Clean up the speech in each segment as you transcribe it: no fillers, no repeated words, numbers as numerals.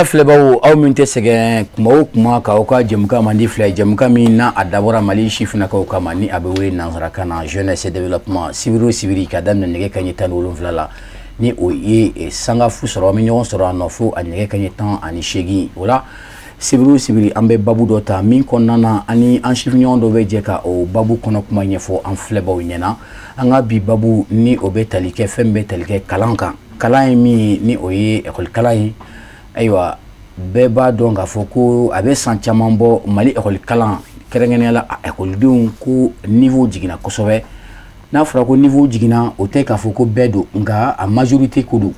Filɛbaw, aw min tɛ sɛgɛn kuma o kuma k'aw ka jɛmukan mandi filɛ, jɛmukan min n'a a dabɔra Mali sifinnakaw kama, ni a bɛ wele nanzarakan na Jeunesse Développement, sibiri o sibiri ka daminɛ nɛgɛ kanɲɛ 17 la, ni o ye sanga fu sɔrɔ, an bɛ ɲɔgɔn sɔrɔ a nɔ fo a nɛgɛ kanɲɛ 18. O la, sibiri o sibiri, an bɛ babu dɔ ta min kɔnɔna na, ani an sifiɲɔgɔn dɔ bɛ jɛ ka o babu kɔnɔ kuma ɲɛfɔ an filɛbaw ɲɛna. An ka bi babu ni o bɛ tali kɛ fɛn bɛ tali kɛ kalan kan. Kalan ye min ye, ni o ye ekɔli kalan ye. Ayiwa, bɛɛ b'a dɔn k'a fɔ ko a bɛ san caman bɔ, Mali ekɔli kalan, kɛrɛnkɛrɛnnenya la a ekɔlidenw ko niveau jiginna kosɛbɛ. N'a fɔra ko niveau jiginna, o tɛ k'a fɔ ko bɛɛ don, nka a majorité ko don.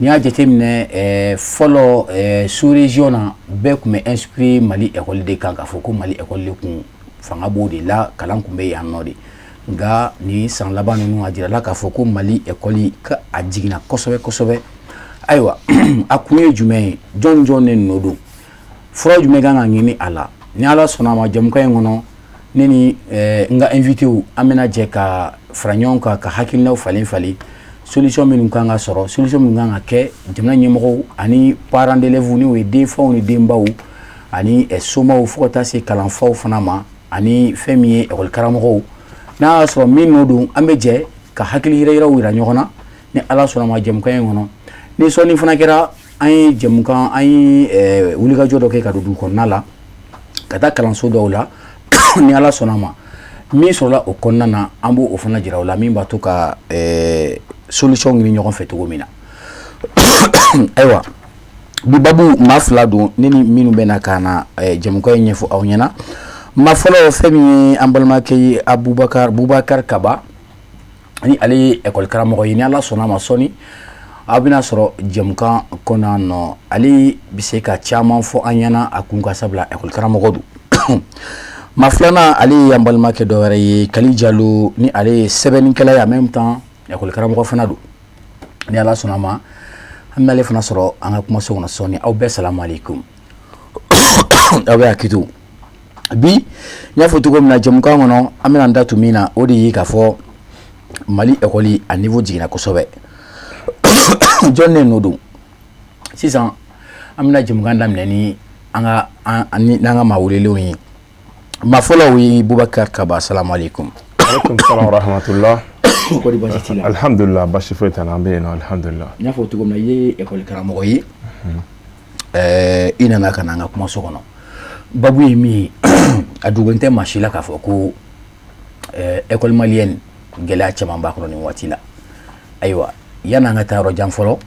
N'i y'a jateminɛ, fɔlɔ, sous région na, bɛɛ tun bɛ inspiré Mali ekɔli de kan, k'a fɔ ko Mali ekɔli de kun fanga b'o de la, kalan tun bɛ yan nɔ de. Nka nin san laban ninnu, a jirala k'a fɔ ko Mali ekɔli ka a jiginna kosɛbɛ kosɛbɛ. Ayiwa, a kun ye jumɛn ye? Jɔn jɔn de nɔ don? Fura jumɛn kan ka ɲini a la? Ni Ala sɔnna a ma, jɛmukan in kɔnɔ, ne ni n ka invité, an bɛna jɛ ka fara ɲɔgɔn kan ka hakilinaw falen falen, solution minnu kan ka sɔrɔ, solution minnu kan ka kɛ, jamana ɲɛmɔgɔw ani parents d'élèves, n'o ye denfaw ni denbaw ani somaw, fo ka taa se kalanfaw fana ma, ani fɛn min ye ekɔli karamɔgɔw. N'a y'a sɔrɔ min nɔ don, an bɛ jɛ ka hakili yɛrɛ yɛrɛw yira ɲɔgɔn na, ni Ala sɔnna ma, jɛmukan in kɔnɔ. Ni sɔnni fana kɛra, an ye jɛmukan, an ye wulikajɔ dɔ kɛ ka don dugu kɔnɔna la, ka taa kalanso dɔw la. Ni Ala sɔnna ma, min sɔrɔla o kɔnɔna na, an b'o o fana jira o la, min b'a to ka solution ɲini ɲɔgɔn fɛ cogo min na. Ayiwa, bi babu, maa fila don ne ni minnu bɛ na ka na jɛmukan in ɲɛfɔ aw ɲɛna. Maa fɔlɔ, fɛn min ye an balimakɛ ye, Abubakar Bubakar Kaba, ni ale ye ekɔli karamɔgɔ ye. Ni Ala sɔnna a ma, sɔɔni aw bɛna sɔrɔ jɛmukan kɔnɔ nɔ, ale bɛ se ka caman fɔ an ɲɛna a kun ka, sabula ekɔli karamɔgɔ don. Maa filanan, ale ye an balimakɛ dɔ wɛrɛ ye, Kali Jalo, ni ale ye sɛbɛnnikɛla ye, en même temps ekɔli karamɔgɔ fana don. Ni Ala sɔnna a ma, an bɛna ale fana sɔrɔ an ka kumaso kɔnɔ sɔɔni. Aw bɛɛ, salamu aleykum, aw bɛ hakili to. Bi, n y'a fɔ cogo min na, jɛmukan kɔnɔ, an bɛna an da tu min na, o de ye k'a fɔ Mali ekɔli a niveau jiginna kosɛbɛ. Jɔn de nɔ don? Sisan, an bɛna jɛmukan daminɛ ni an ka n'an ka maa welelenw ye. Maa fɔlɔ, o ye Bubakar Kaba. Salamu aleykum. Aleykum salam wa rahmatullah. Kɔri baasi t'i la? Alhamdulillah, basi foyi t'an na, an bɛ yen nɔ, alhamdulillah. N y'a fɔ cogo min na, i ye ekɔli karamɔgɔ ye. I nana ka na an ka kumaso kɔnɔ. Babu ye min ye, a dogolen tɛ maa si la k'a fɔ ko école malienne, gɛlɛya caman b'a kɔnɔ nin waati la. Ayiwa, yan'an ka taa yɔrɔ jan fɔlɔ,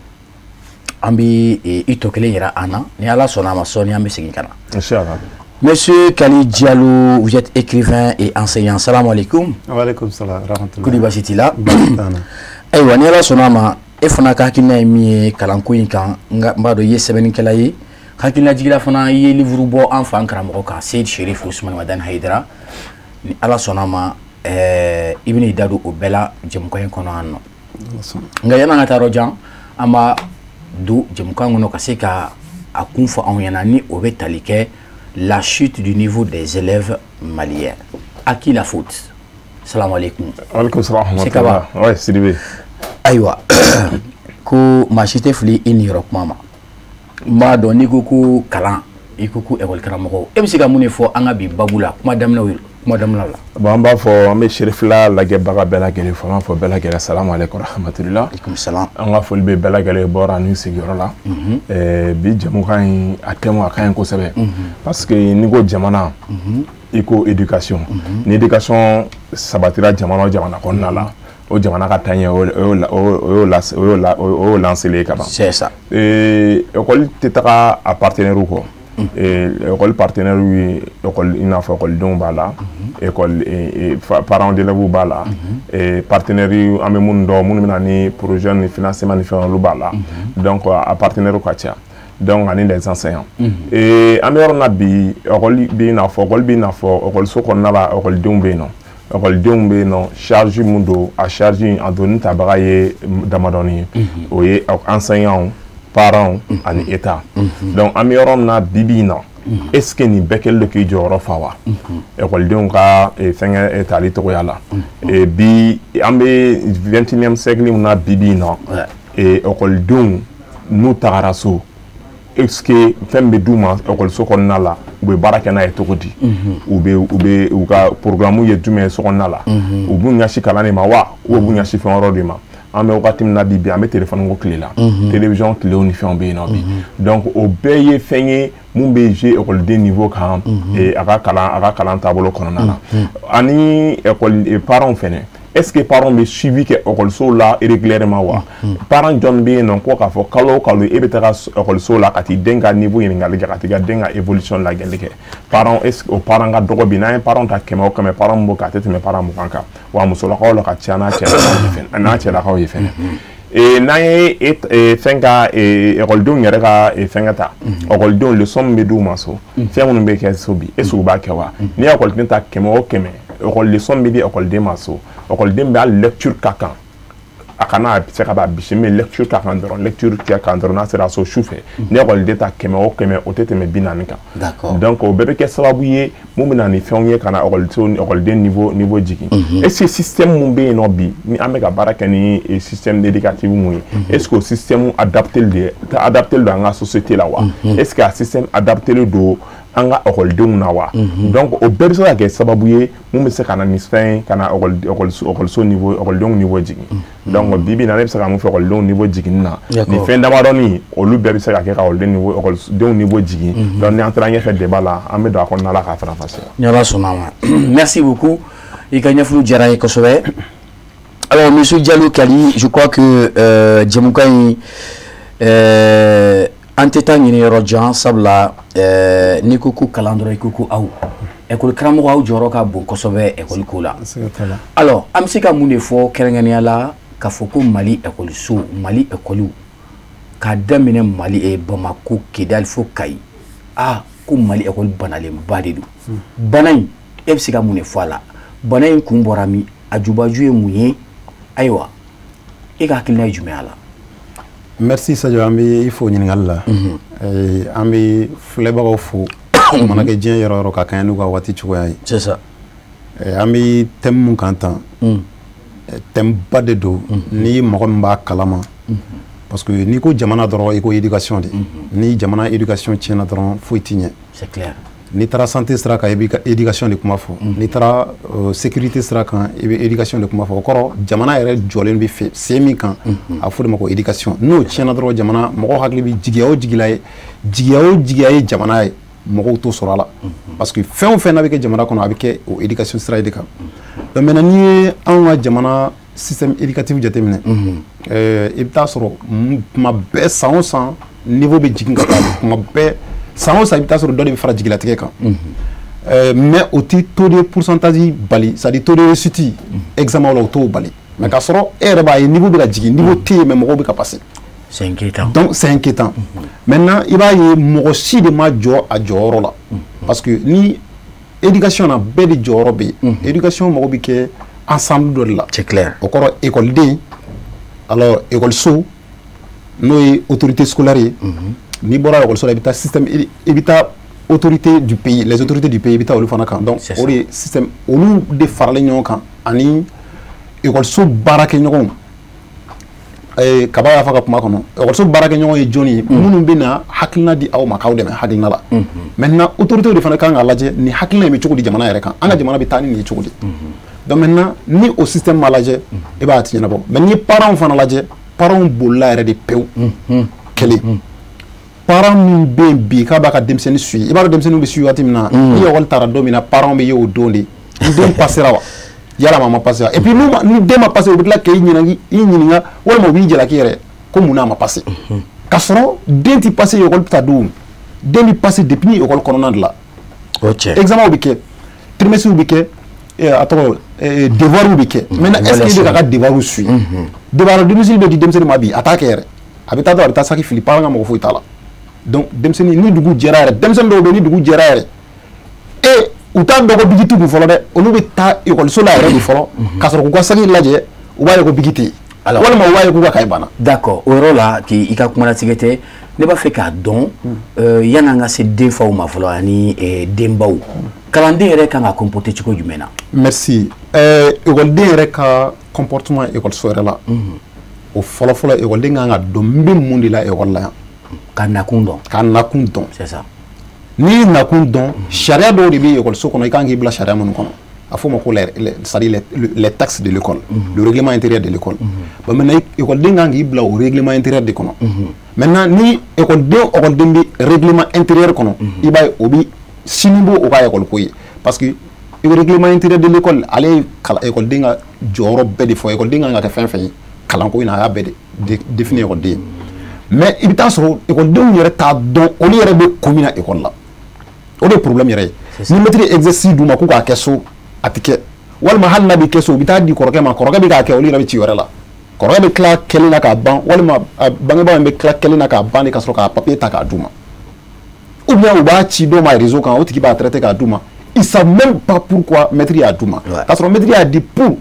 an bɛ i tɔ kelen yira an na. Ni Ala sɔnna a ma, sɔɔni an bɛ segin ka na. Inchallah. Monsieur Kali Diallo, vous êtes écrivain et enseignant. Salam alaikum. Wa alaikum salam rahmatullah. Kodi baasi t'i la? Baasi t'an na. Ayiwa, ni Ala sɔnna a ma, e fana ka hakilina ye min ye kalanko in kan, n b'a dɔn i ye sɛbɛnnikɛla ye. Hakilinajigila fana, i ye livre bɔ an fa an karamɔgɔ kan, Seyid Sherif Usman Madani Hayidara. Ni Ala sɔnna a ma, i bɛna i da don o bɛɛ la jɛmukan in kɔnɔ yan nɔ. Nka yan'an ka taa yɔrɔ jan, an b'a don jɛmukan kɔnɔ ka se ka a kun fɔ anw ɲɛna, ni o bɛ tali kɛ la chute du niveau des élèves maliens. À qui la faute? Salam alaikum. Alaikum salam. C'est Kaba. Ouais, Sidibé. Ayiwa, ko maa si tɛ fili i niyɔrɔ kuma ma. N b'a dɔn, n'i ko ko kalan, i ko ko ekɔli karamɔgɔ, e bɛ se ka mun de fɔ an ka bi babu la, kuma daminɛ la? Bon, an b'a fɔ, an bɛ Serifila lajɛbaga bɛɛ lajɛlen fo, an b'a fɔ bɛɛ lajɛlen salamu aleykum rahmatullah. Aleykum salam. An ka foli bɛ bɛɛ lajɛlen bɔra n'u sigiyɔrɔ la. Bi jɛmukan in, a thème a ka ɲi kosɛbɛ, parce que n'i ko jamana, i ko éducation. Ni éducation sabatira jamana o jamana kɔnɔna la, o jamana ka taaɲɛ, o y'o lancé ka ban. C'est ça. École tɛ taga a partenaire kɔ. École partenaire ye école, i n'a fɔ écoledenw b'a la, école parents d'élèves b'a la, partenaire an bɛ minnu dɔn, minnu bɛ na ni projet ni financement ni fɛn, olu b'a la. Donc a partenaire ka ca, donc ani les enseignants. An bɛ yɔrɔ min na bi, école bɛ i n'a fɔ école bɛ i n'a fɔ école kɔnɔna la, écoledenw bɛ yen nɔ, écoledenw bɛ yen nɔ. Charge mun don, a charge a donni tabaga ye damadɔni ye, o ye enseignants, parents ani État. Donc an bɛ yɔrɔ min na bi bi in na, est ce que nin bɛɛ kɛlen don k'i jɔyɔrɔ fa wa ekɔlidenw ka fɛnkɛ tali togoya la? Bi, an bɛ 21e siècle min na bi bi in na, ekɔlidenw n'u tagara so Est-ce que fɛn bɛ d'u ma ekɔliso kɔnɔna la, u bɛ baara kɛ n'a ye cogo di? U bɛ u ka programme ye jumɛn ye so kɔnɔna la? U b'u ɲɛsin kalan de ma wa, ou b'u ɲɛsin fɛn wɛrɛw de ma? An bɛ wagati min na bi, bi an bɛ téléphone ko tile la, télévision tilew ni fɛnw bɛ yen nɔ bi. Donc o bɛɛ ye fɛn ye mun bɛ jouer ekɔliden niveau kan, a ka kalan taabolo kɔnɔna na. Ani ekɔli parents fɛnɛ, est-ce que parents bɛ suivi kɛ ekɔlisow la régulièrement wa? Parent jɔn bɛ yen nɔ ko k'a fɔ kalo o kalo e bɛ taga ekɔliso la ka t'i den ka niveau ɲininkali kɛ, ka t'i ka den ka évolution lajɛli kɛ? Parent, est-ce que o parent ka dɔgɔ bi? N'an ye parent ta 100 o 100, parent min b'o kɛ, a tɛ tɛmɛ parent 20 kan. Wa musolakaw la ka ca n'a cɛlakaw ye fɛnɛ, n'a cɛlakaw ye fɛnɛ. N'an ye fɛn ka ekɔlidenw yɛrɛ ka fɛnkɛ ta, ekɔlidenw, leçon min bɛ d'u ma so, fɛn minnu bɛ kɛ so bi, est-ce que u b'a kɛ wa? N'i ye ekɔliden ta 100 o 100, ekɔli leçon bɛ di ekɔliden ma so, ekɔliden bɛ hali lecture ka kan, a kana a se ka ba bisi, mais lecture ka kan dɔrɔn, lecture kɛ kan dɔrɔn, n'a sera so su fɛ, ni ekɔliden ta 100 o 100, o tɛ tɛmɛ 40 kan. Donc o bɛɛ bɛ kɛ sababu ye mun bɛ na ni fɛnw ye ka na ekɔliso ekɔliden niveau jigin. Est-ce que système mun bɛ yen nɔ bi, ni an bɛ ka baara kɛ ni système éducatif mun ye, est-ce que o système adapté de adapté don an ka société la wa? Est-ce que a système adapté don an ka ekɔlidenw na wa? Donc o bɛɛ bɛ se ka kɛ sababu ye mun bɛ se ka na ni fɛn ye ka na ekɔliso niveau, ekɔlidenw niveau jigin. Donc bi bi in na, ne bɛ se ka mun fɔ ekɔlidenw niveau jiginni na? Nin fɛn damadɔni, olu bɛɛ bɛ se ka kɛ ka ekɔliden niveau, ekɔlidenw niveau jigin. Donc ni an taara ɲɛfɛ débat la, an bɛ don a kɔnɔna la k'a faranfasiya. Ni Ala sɔnna a ma. Merci beaucoup, i ka ɲɛfɔliw diyara n ye kosɛbɛ. Alors, monsieur Diallo Kali, je crois que jɛmukan in, an tɛ taa ɲini yɔrɔ jan, sabula n'i ko ko kalan dɔrɔn, i ko ko aw ekɔli karamɔgɔ, aw jɔyɔrɔ ka bon kosɛbɛ ekɔli ko la. Alors, an bɛ se ka mun de fɔ kɛrɛnkɛrɛnnenya la k'a fɔ ko Mali ekɔliso, Mali ekɔliw, k'a daminɛ Mali Bamako, Kidali fo Kayi, ah, ko Mali ekɔli banalenba de don? Bana in, e bɛ se ka mun de fɔ a la? Bana in kun bɔra min? A jubaju ye mun ye? Ayiwa, e ka hakilina ye jumɛn a la? Merci Sadio, an bɛ i fo ɲininkali la. An bɛ filɛbagaw fo, o mana kɛ diɲɛ yɔrɔ o yɔrɔ, ka kɛɲɛ n'u ka waati cogoya ye. C'est ça. An bɛ thème mun kan tan, thème ba de don ni mɔgɔ min b'a kalama, parce que n'i ko jamana dɔrɔn, i ko éducation de. Ni jamana éducation tiɲɛna dɔrɔn, foyi ti ɲɛ. C'est clair. N'i taara santé sira kan, i b'i ka éducation de kuma fɔ. N'i taara sécurité sira kan, i bɛ éducation de kuma fɔ. O kɔrɔ, jamana yɛrɛ jɔlen bɛ fɛ sen min kan, a fɔ de ma ko éducation. N'o tiɲɛna dɔrɔn, jamana mɔgɔw hakili bɛ jigiya o jigiya ye, jigiya o jigiya ye jamana ye, mɔgɔw t'o sɔrɔ a la, parce que fɛn o fɛn n'a bɛ kɛ jamana kɔnɔ, a bɛ kɛ o éducation sira de kan. Donc maintenant, n'i ye anw ka jamana système éducatif jateminɛ, i bɛ taa sɔrɔ tuma bɛɛ, san o san, niveau bɛ jigin ka taa. Tuma bɛɛ, san o san, i bɛ taa sɔrɔ dɔ de bɛ fara jigilatigɛ kan. Mais o ti taux de pourcentage bali, c'est à dire taux de réussite examen la, o t'o bali. Mais k'a sɔrɔ e yɛrɛ b'a ye niveau bɛ ka jigin, niveau tɛ yen, mais mɔgɔw bɛ ka passer. C'est inquiétant. Donc c'est inquiétant. Maintenant, i b'a ye mɔgɔ si de ma jɔ a jɔyɔrɔ la, parce que ni éducation na, bɛɛ de jɔyɔrɔ bɛ yen. Éducation mago bɛ kɛ ensemble dɔ de la. C'est clair. O kɔrɔ, écoleden, alors école n'o ye autorité scolaire ye. N'i bɔra école la, i bɛ taa système, i bɛ taa autorité du pays, les autorités du pays, i bɛ taa olu fana kan. Donc o de ye système, olu de faralen ɲɔgɔn kan ani école baarakɛɲɔgɔnw. Kaba y'a fɔ ka kuma kɔnɔ, école baarakɛɲɔgɔn ye jɔnni ye? Minnu bɛ na hakilina di aw ma k'aw dɛmɛ hakilina la. Maintenant, autorité de fana kan k'a lajɛ nin hakilina in bɛ cogo di jamana yɛrɛ kan, an ka jamana bɛ taa ni nin ye cogo di. Donc maintenant, ni o système ma lajɛ, i b'a ti ɲɛnabɔ. Mais n'i ye parents fana lajɛ, parents bolila yɛrɛ de pewu. Kelen, parent min bɛ yen bi k'a b'a ka denmisɛnnin suit, i b'a dɔn denmisɛnninw bɛ suit waati min na, ni école taara don min na, parents bɛ ye o don de: n den passera wa, yala ma passé wa? Et puis ni den ma passé, u bɛ tila k'e ɲininka, i ɲininka, walima u b'i jalaki yɛrɛ ko mun n'a ma passé, k'a sɔrɔ den ti passé école ta don. Den bɛ passé depuis école kɔnɔna de la. O tiɲɛ. Examen bɛ kɛ, trimestre bɛ kɛ, a tɔgɔ, devoir bɛ kɛ. Maintenant, est ce que i bɛ k'a ka devoir suit? Devoir domicile bɛ di denmisɛnnin ma bi, a t'a kɛ yɛrɛ. A bɛ taa dɔrɔn, a bɛ taa saki fili, parent ka mɔgɔ foyi t'a la. Donc denmisɛnnin, ni dugu jɛra yɛrɛ, denmisɛnnin dɔw bɛ yen, ni dugu jɛra yɛrɛ, e u t'a dɔn ko biki t'u kun fɔlɔ dɛ. Olu bɛ taa ekɔliso la yɛrɛ de fɔlɔ ka sɔrɔ k'u ka saki lajɛ, u b'a ye ko biki tɛ yen, walima u b'a ye k'u ka kaye banna. D'accord, o yɔrɔ la, k'i ka kumalatigɛ tɛ, ne b'a fɛ k'a dɔn, yan'an ka se denfaw ma fɔlɔ ani denbaw, kalanden yɛrɛ kan ka comporter cogo jumɛn na? Merci. Ekɔliden yɛrɛ ka comportement ekɔliso yɛrɛ la, o fɔlɔ-fɔlɔ, ekɔliden kan ka dɔn n bɛ mun de la ekɔli la yan. Ka nakun dɔn. Ka nakun dɔn. C'est ça. N'i nakun dɔn, sariya dɔw de bɛ ekɔliso kɔnɔ, i kan k'i bila sariya minnu kɔnɔ. A fɔ o ma ko c'est-à-dire les textes de l'école, le règlement intérieur de l'école. Bon, maintenant, ekɔliden kan k'i bila o règlement intérieur de kɔnɔ. Maintenant, ni ekɔliden bɛ règlement intérieur kɔnɔ, i b'a ye o bɛ sini b'o o ka ekɔli ko ye, parce que règlement intérieur de l'école, ale ye ekɔliden ka jɔyɔrɔ bɛɛ de fɔ, ekɔliden kan ka kɛ fɛn fɛn ye kalanko in na, a y'a bɛɛ de définir ekɔliden ye. Mais i bɛ taa sɔrɔ ekɔlidenw yɛrɛ t'a dɔn olu yɛrɛ bɛ kun min na ekɔli la. O de ye problème yɛrɛ ye. Ni maître ye exercice d'u ma k'u k'a kɛ so, a tɛ kɛ. Walima hali n'a bɛ kɛ so, u bɛ taa di kɔrɔkɛ ma, kɔrɔkɛ bɛ k'a kɛ, olu yɛrɛ bɛ ci wɛrɛ la. Kɔrɔkɛ bɛ tila kɛli la k'a ban, walima bangebaaw bɛ tila kɛli la k'a ban de ka sɔrɔ k'a papier ta k'a d'u ma. Ou bien u b'a ci dɔw ma réseau kan, o tigi b'a traiter k'a d'u ma. Ils savent même pas pourquoi maître y'a d'u ma. K'a sɔrɔ maître y'a di pour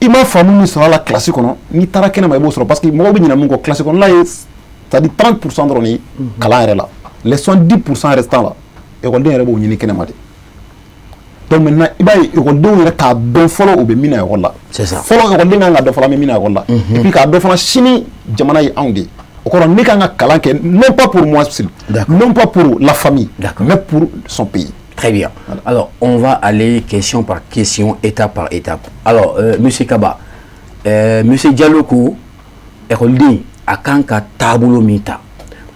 i ma faamu min sɔrɔ a la classe kɔnɔ, n'i taara kɛnɛma i b'o sɔrɔ, parce que mɔgɔw bɛ ɲinɛ mun kɔ, classe kɔnɔna ye, c'est-à-dire 30% dɔrɔn ye kalan yɛrɛ la. Les 70% restants la, ekɔliden yɛrɛ b'o ɲini kɛnɛma de. Donc maintenant, i b'a ye ekɔlidenw yɛrɛ k'a dɔn fɔlɔ u bɛ min na ekɔli la. C'est ça. Fɔlɔ ekɔliden kan ka dɔn fɔlɔ an bɛ min na ekɔli la. Et puis k'a dɔn fana sini jamana ye anw de ye. O kɔrɔ ne kan ka kalan kɛ non pas pour moi seul, non pas pour la famille, mais pour son pays. Très bien. Voilà. Alors, on va aller question par question, étape par étape. Alors, Monsieur Kaba, Monsieur Diallo ko, ekɔliden a kan ka taabolo min ta,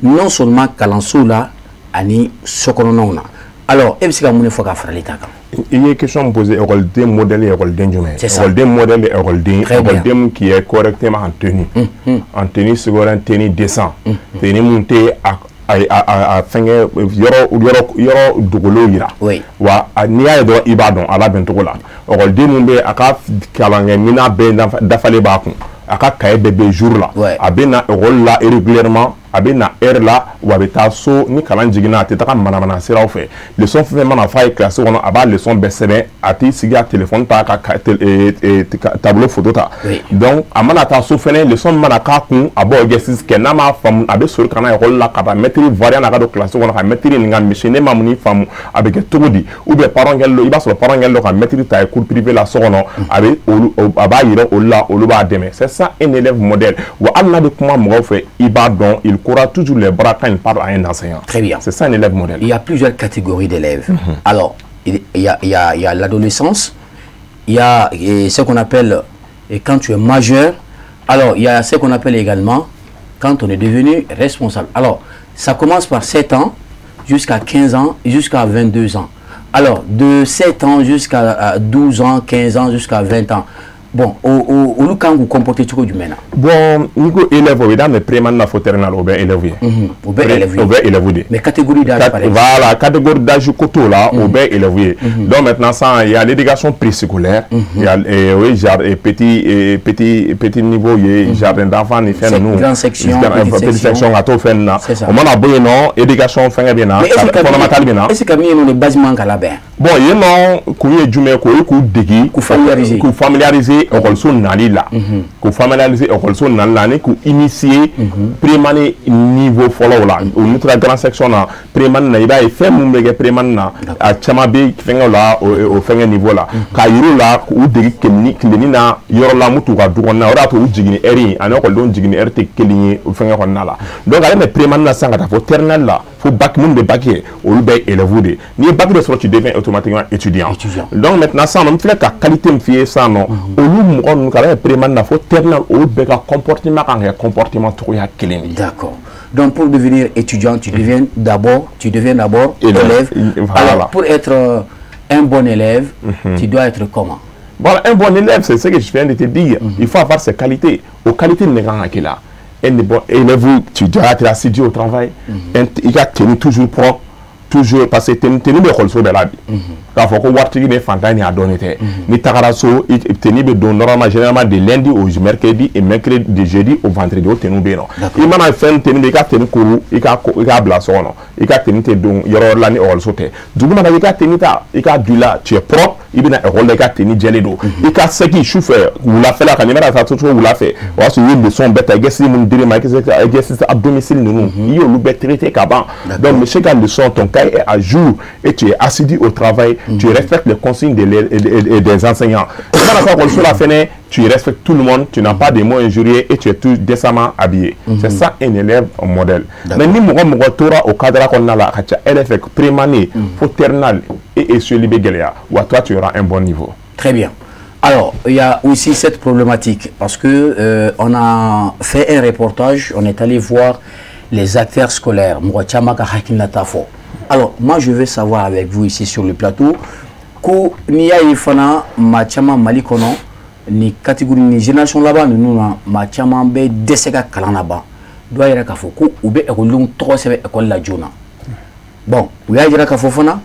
non seulement kalanso la ani sokɔnɔnaw na. Alors, e bɛ se ka mun de fɔ ka farali ta kan? I ye question min posée, ekɔliden modèle ye ekɔliden jumɛn ye? C'est ça. Ekɔliden modèle ye ekɔliden Très bien. ekɔliden qui est correctement en tenue. En tenue secondaire, tenue décent. Tenue mun tɛ a fɛngɛ yɔrɔ dogolenw yira. Oui. Wa n'i y'a ye dɔrɔn i b'a dɔn a labɛn cogo la. Ekɔliden mun bɛ a ka kalankɛminɛn bɛɛ dafalen b'a kun. A ka cahier bɛɛ bɛ jour la. A bɛ na ekɔli la régulièrement, a bɛ na heure la, wa a bɛ taa so ni kalan jiginna, a tɛ taga manamana siraw fɛ. Leçon fɛn fɛn mana f'a ye classe kɔnɔ, a b'a leçon bɛɛ sɛbɛn, a t'i sigi a téléphone ta ka tableau photo ta. Donc a mana taa so fɛnɛ, leçon mana k'a kun, a b'o exercice kɛ, n'a m'a faamu a bɛ soli ka na ekɔli la ka taa maître variant n'a ka don classe kɔnɔ ka maître ɲininka, monsieur ne ma mun faamu, a bɛ kɛ cogo di? Ou bien parent kɛlen don, i b'a sɔrɔ parent kɛlen don ka maître ta ye cours privé la so kɔnɔ, a bɛ olu a b'a yira olu la, olu b'a dɛmɛ. C'est ça un élève modèle. Wa hali n'a bɛ kuma mɔgɔw fɛ, i b'a dɔn, il courra toujours les bras quand il parle à un enseignant. Très bien. C'est ça un élève modèle. Il y a plusieurs catégories d'élèves. Alors, il y a l'adolescence, il y a ce qu'on appelle quand tu es majeur. Alors, il y a ce qu'on appelle également quand on est devenu responsable. Alors, ça commence par 7 ans jusqu'à 15 ans, jusqu'à 22 ans. Alors, de 7 ans jusqu'à 12 ans, 15 ans, jusqu'à 20 ans. Bon, olu kan k'u comporter cogo jumɛn na? Bon, n'i ko élève, o bɛ daminɛ première na fo terminale, o bɛ élève ye. O bɛ élève ye. O bɛ élève de. Mais catégorie d'âge par exemple. Voilà, catégorie d'âge ko t'o la, o bɛ élève ye. Donc maintenant ça, il y a l'éducation préscolaire, il y a oui, genre petit niveau ye, jardin d'enfants ni fɛn ninnu. Grande section, petite section. Ka t'o fɛn ninnu na. O mana bɔ yen nɔ, éducation fɛngɛ bɛ na, fondamentale bɛ na. Est-ce que kabini yen nɔ de base man ka labɛn? Bon, yen nɔ kun ye jumɛn ye? K'o ye k'u degi. K'u familiariser. K'u familiariser ekɔliso nali la, k'u familiariser ekɔliso nali la ani k'u initier première niveau fɔlɔw la. O n'u taara grande section na, première na, i b'a ye fɛn mun bɛ kɛ première na, a caman bɛ fɛngɛw la, o fɛngɛ niveau la, k'a yir'u la k'u degi tilenni na yɔrɔ la mun t'u ka du kɔnɔna. O de y'a to u jiginni heure in ani ekɔlidenw jiginni heure tɛ kelen ye o fɛngɛ kɔnɔna la. Donc ale bɛ première na sisan ka taa fo terminale la, fo bac, minnu bɛ bac kɛ, olu bɛɛ ye élèves de ye. N'i ye bac de sɔrɔ, tu deviens automatiquement étudiant. Donc maintenant sisan nɔ, n filɛ ka qualité min f'i ye sisan nɔ, olu mɔgɔ ninnu ka première na fo terminale, olu bɛɛ ka comportement kan ka kɛ comportement cogoya kelen de ye. D'accord. Donc pour devenir étudiant, tu deviens d'abord élève. Voilà. Alors pour être un bon élève, tu dois être comment? Voilà, un bon élève, c'est ce que je viens de te dire. Il faut avoir ses qualités. Aux qualités ne kan ka k'i la. Un bon élève, tu dois être assidu au travail. Il a tenu toujours propre. Toujours, parce que tenue bɛ ekɔliso bɛɛ la bi. K'a fɔ ko waritigi ni fantan ni a dɔnnen tɛ. N'i tagara so, tenue bɛ don normalement, généralement de lundi au mercredi et mercredi de jeudi au vendredi, o tenue bɛ yen nɔ. I mana fɛn tenue bɛ, i ka tenue kuru, i k'a bila so kɔnɔ. I ka tenue tɛ don yɔrɔ wɛrɛ la ni ekɔliso tɛ. Dugu mana i ka tenue ta, i k'a don i la, tu es propre, i bɛna ekɔli la, i ka tenue jɛlen don. I ka sɛki su fɛ, wulafɛla kan, n'i mana taa cogo wula fɛ, o y'a sɔrɔ i ye leçon bɛɛ ta, exercice minnu dir'i ma, exercice à domicile ninnu, i y'olu bɛɛ traité ka ban. Donc monsieur ka leçon, ton cahier est à jour et tu es assidu au travail. Tu respectes les consignes des enseignants. Tu respectes tout le monde, tu n'as pas de mots injurieux et tu es tout décemment habillé. C'est ça un élève modèle. Mais ni mɔgɔ tora au cadre qu'on a là, élève première année, fo terminale et celui bɛ, wa toi tu auras un bon niveau. Très bien. Alors, il y a aussi cette problématique parce que on a fait un reportage, on est allé voir les acteurs scolaires. Alors, moi je veux savoir avec vous ici sur le plateau, ko n'i y'a ye fana maa caman Mali kɔnɔ ni catégorie ni génération laban ninnu na, maa caman bɛ dɛsɛ ka kalan na ban, dɔw y'a yira k'a fɔ ko u bɛ ekɔlidenw tɔgɔ sɛbɛn ekɔli la joona. Bon, u y'a yira k'a fɔ fana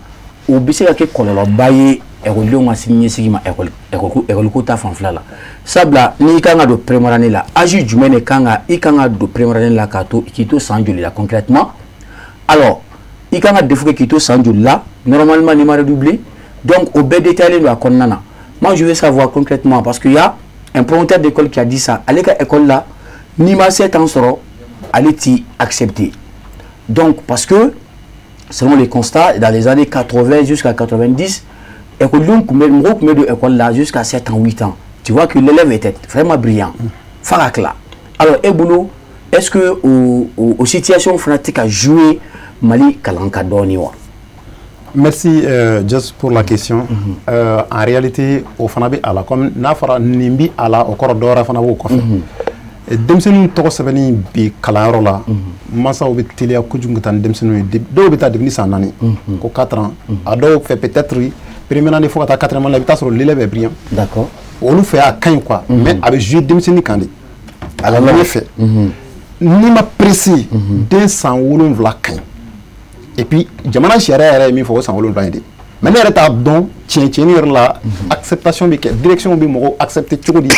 o bɛ se ka kɛ kɔlɔlɔba ye ekɔlidenw ka sini ɲɛsigi ma ekɔli ko ta fanfɛla la. Sabula n'i kan ka don première année la, âge jumɛn de kan ka i kan ka don première année la k'a to k'i to san joli la concrètement? Alors i kan ka DEF kɛ k'i to san joli la normalement n'i ma redoubler? Donc au bɛɛ détaillé don a kɔnɔna na. Moi je veux savoir concrètement parce qu'il y a un promoteur d'école qui a dit ça, ale ka école la, n'i ma 7 ans sɔrɔ, ale t'i accepter. Donc parce que selon les constats, dans les années 80 jusqu'à 90, école tun bɛ mɔgɔw tun bɛ don école la jusqu'à 7 ans, 8 ans. Tu vois que l'élève était vraiment brillant f'a ka tila. Alors e bolo, est-ce que o situation fana tɛ ka jouer Mali kalan ka dɔɔni wa? Merci just pour la question. En réalité, o fana bɛ a la, comme n'a fɔra nin bi a la, o kɔrɔ dɔwɛrɛ fana b'o kɔfɛ. Denmisɛnninw tɔgɔ sɛbɛnni bi kalanyɔrɔ la, mansaw bɛ teliya kojugu ka taa ni denmisɛnninw ye. Dɔw bɛ taa depuis san 4, ko 4 ans. A dɔw fɛ peut-être première année fo ka taa quatrième année la, i bɛ taa sɔrɔ l'élève est brillant. Olu fɛ a ka ɲi quoi, mais a bɛ jouer denmisɛnnin kan de. A la ɲɛfɛ. N'i ma pressé, den san 7 ka ɲi. Et puis jamana sariya yɛrɛ ye min fɔ, o san 7 ye de. Mais ne yɛrɛ t'a dɔn tiɲɛ tiɲɛni yɛrɛ la, acceptation bɛ kɛ, direction bɛ mɔgɔw accepter cogo di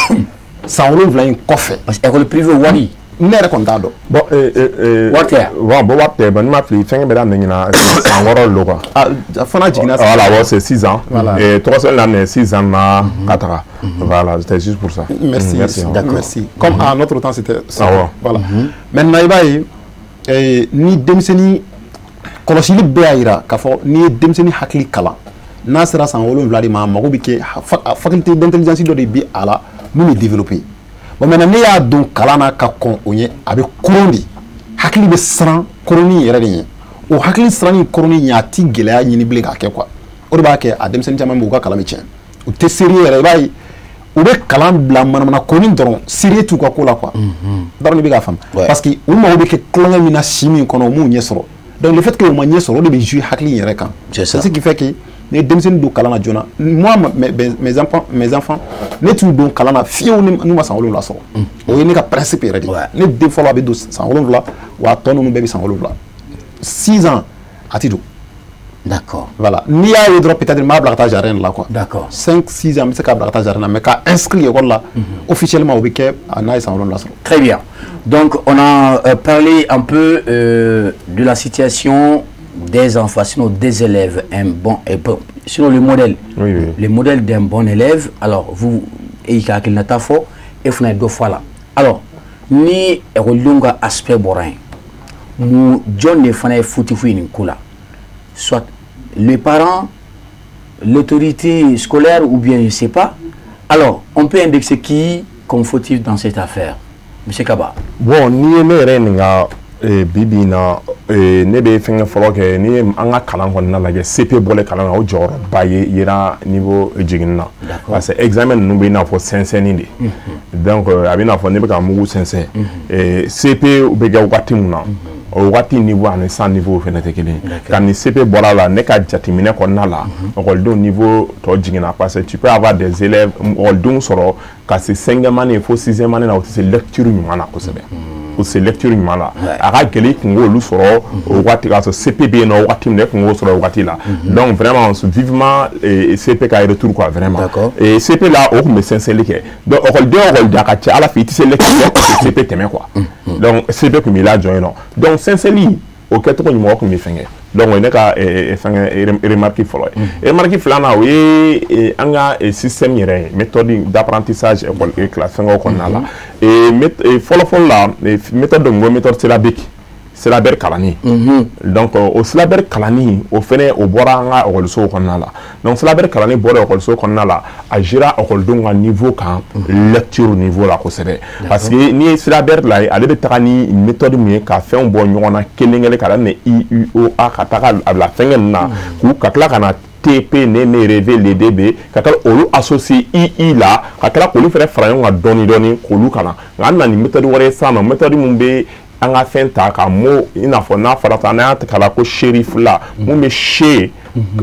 san 7 in kɔfɛ? Parce que école privée wari. Ne yɛrɛ kɔni t'a dɔn. Bon, wari tɛ yan. Bon, wari tɛ. Bon, ni ma fili, fɛnkɛ bɛ daminɛ ɲinan san 6 de don quoi. Ah, fana jiginna. Voilà, bon, c'est 6 ans. Voilà. Et tɔgɔ sɛbɛn daminɛ 6 ans na ka taga. Voilà, c'était juste pour ça. Merci. Merci. D'accord. Merci. Comme à notre temps c'était. Ah ouais. Voilà. Maintenant i b'a ye ni denmisɛnnin kɔlɔsili bɛɛ y'a yira k'a fɔ n'i ye denmisɛnnin hakili kalan, n'a sera san 7 de ma, a mago bɛ kɛ faculté d'intelligence dɔ de bɛ a la mun bɛ développer. Bon, maintenant ne y'a don kalan na ka kɔn o ɲɛ, a bɛ koron de, hakili bɛ siran koronni yɛrɛ de ɲɛ. O hakili siranni koronni ɲɛ, a ti gɛlɛya ɲini bilen k'a kɛ quoi. O de b'a kɛ a denmisɛnnin caman bɛ yen, u ka kalan bɛ tiɲɛ, u tɛ sérieux yɛrɛ. I b'a ye u bɛ kalan bila manamana konin dɔrɔn, sérieux t'u ka ko la quoi. Dɔrɔn i bɛ k'a faamu, parce que u mago bɛ kɛ tulonkɛ min na si min kɔnɔ, u m'u ɲɛ sɔrɔ. Donc le fait que u ma ɲɛ sɔrɔ, o de bɛ jouer hakili in yɛrɛ kan. C'est ça. C'est ce qui fait que ni ye denmisɛnnin don kalan na joona, moi mes enfants, ne t'u don kalan na fiyewu n'u ma san 7 sɔrɔ. O ye ne ka principe yɛrɛ de ye. Ne den fɔlɔ a bɛ don san 7, wa a tɔ ninnu bɛɛ bɛ san 7. 6 ans a ti don. Voilà, n'i y'a ye dɔrɔn, peut-être n b'a bila ka taa jardin de la quoi. 5 6 ans, n bɛ se k'a bila ka taa jardin na, mais k'a inscrit école la officiellement, o bɛ kɛ n'a ye san 7 sɔrɔ. Très bien. Donc, on a parlé un peu de la situation des enfants, sinon des élèves, un bon, et bon, sinon le modèle, le modèle d'un bon élève. Alors, vous, et il y a fɔ, et vous deux fois là. Alors, ni ekɔlidenw ka aspect bɔra yen, mun jɔn de fana ye fautif ye nin ko la? Soit les parents, l'autorité scolaire ou bien je ne sais pas. Alors, on peut indexer qui comme fautif dans cette affaire? Monsieur Kaba. Bon, n'i ye ne yɛrɛ ɲininka bi bi in na, ne bɛ fɛnkɛ fɔlɔ kɛ, n'i ye an ka kalan kɔnɔna lajɛ, CP bɔlen kalan na, o jɔyɔrɔba ye yera niveau jiginni na. Parce que examen ninnu bɛ i n'a fɔ sɛnsɛnni de. Donc a bɛ i n'a fɔ ne bɛ ka mugu sɛnsɛn. CP bɛ kɛ wagati mun na, o wagati niveau ani san niveau fɛnɛ tɛ kelen ye. Ka ni CP bɔra la, ne ka jateminɛ kɔnɔna la, ekɔlidenw niveau tɔ jiginna parce que tu peux avoir des élèves, ekɔlidenw sɔrɔ ka se cinquième année fo sixième année na, o tɛ se lecture ɲuman na kosɛbɛ. O se lecture ɲuman la, a ka gɛlɛn i kun k'olu sɔrɔ o waati k'a sɔrɔ CP bɛ yen nɔ waati min na, e kun k'o sɔrɔ o waati la. Donc vraiment vivement CP ka retour quoi, vraiment. Et CP la, o tun bɛ sɛnsɛnli kɛ. Donc ekɔliden o ekɔliden, a ka ca Ala fɛ i tɛ se lecture parce que CP tɛmɛ quoi. Donc CP tun b'i lajɔ yen nɔ. Donc sɛnsɛnli o kɛcogo ɲuman, o tun bɛ fɛnkɛ. Donc o ye ne ka fɛnkɛ remarque fɔlɔ ye. Remarque filanan, o ye an ka système yɛrɛ ye, méthode d'apprentissage école classe fɛnkɛw kɔnɔna la. Fɔlɔ fɔlɔ la, méthode dɔ tun bɛ, méthode syllabique. syllabaire kalanni. Donc o syllabaire kalanni, o fɛnɛ o bɔra an ka ekɔlisow kɔnɔna la. Donc syllabaire kalanni bɔra ekɔliso kɔnɔna la, a gira ekɔlidenw ka niveau kan, lecture niveau la kosɛbɛ. Parce que n'i ye syllabaire la ye, ale bɛ taga ni méthode min ye ka fɛnw bɔ ɲɔgɔn na kelen kelen, ka daminɛ I U O A ka taga a bila fɛnkɛ ninnu na, k'u ka tila ka na T P N N R V L D B, ka tila olu associer I I la, ka tila k'olu fɛnɛ fara ɲɔgɔn kan dɔɔni dɔɔni k'olu kalan. Nka an nana ni méthode wɛrɛ ye sisan nɔ, méthode mun bɛ an ka fɛn ta ka mot, i n'a fɔ n'a fɔra tan, n'an y'a kalan ko shérif la, mun bɛ she,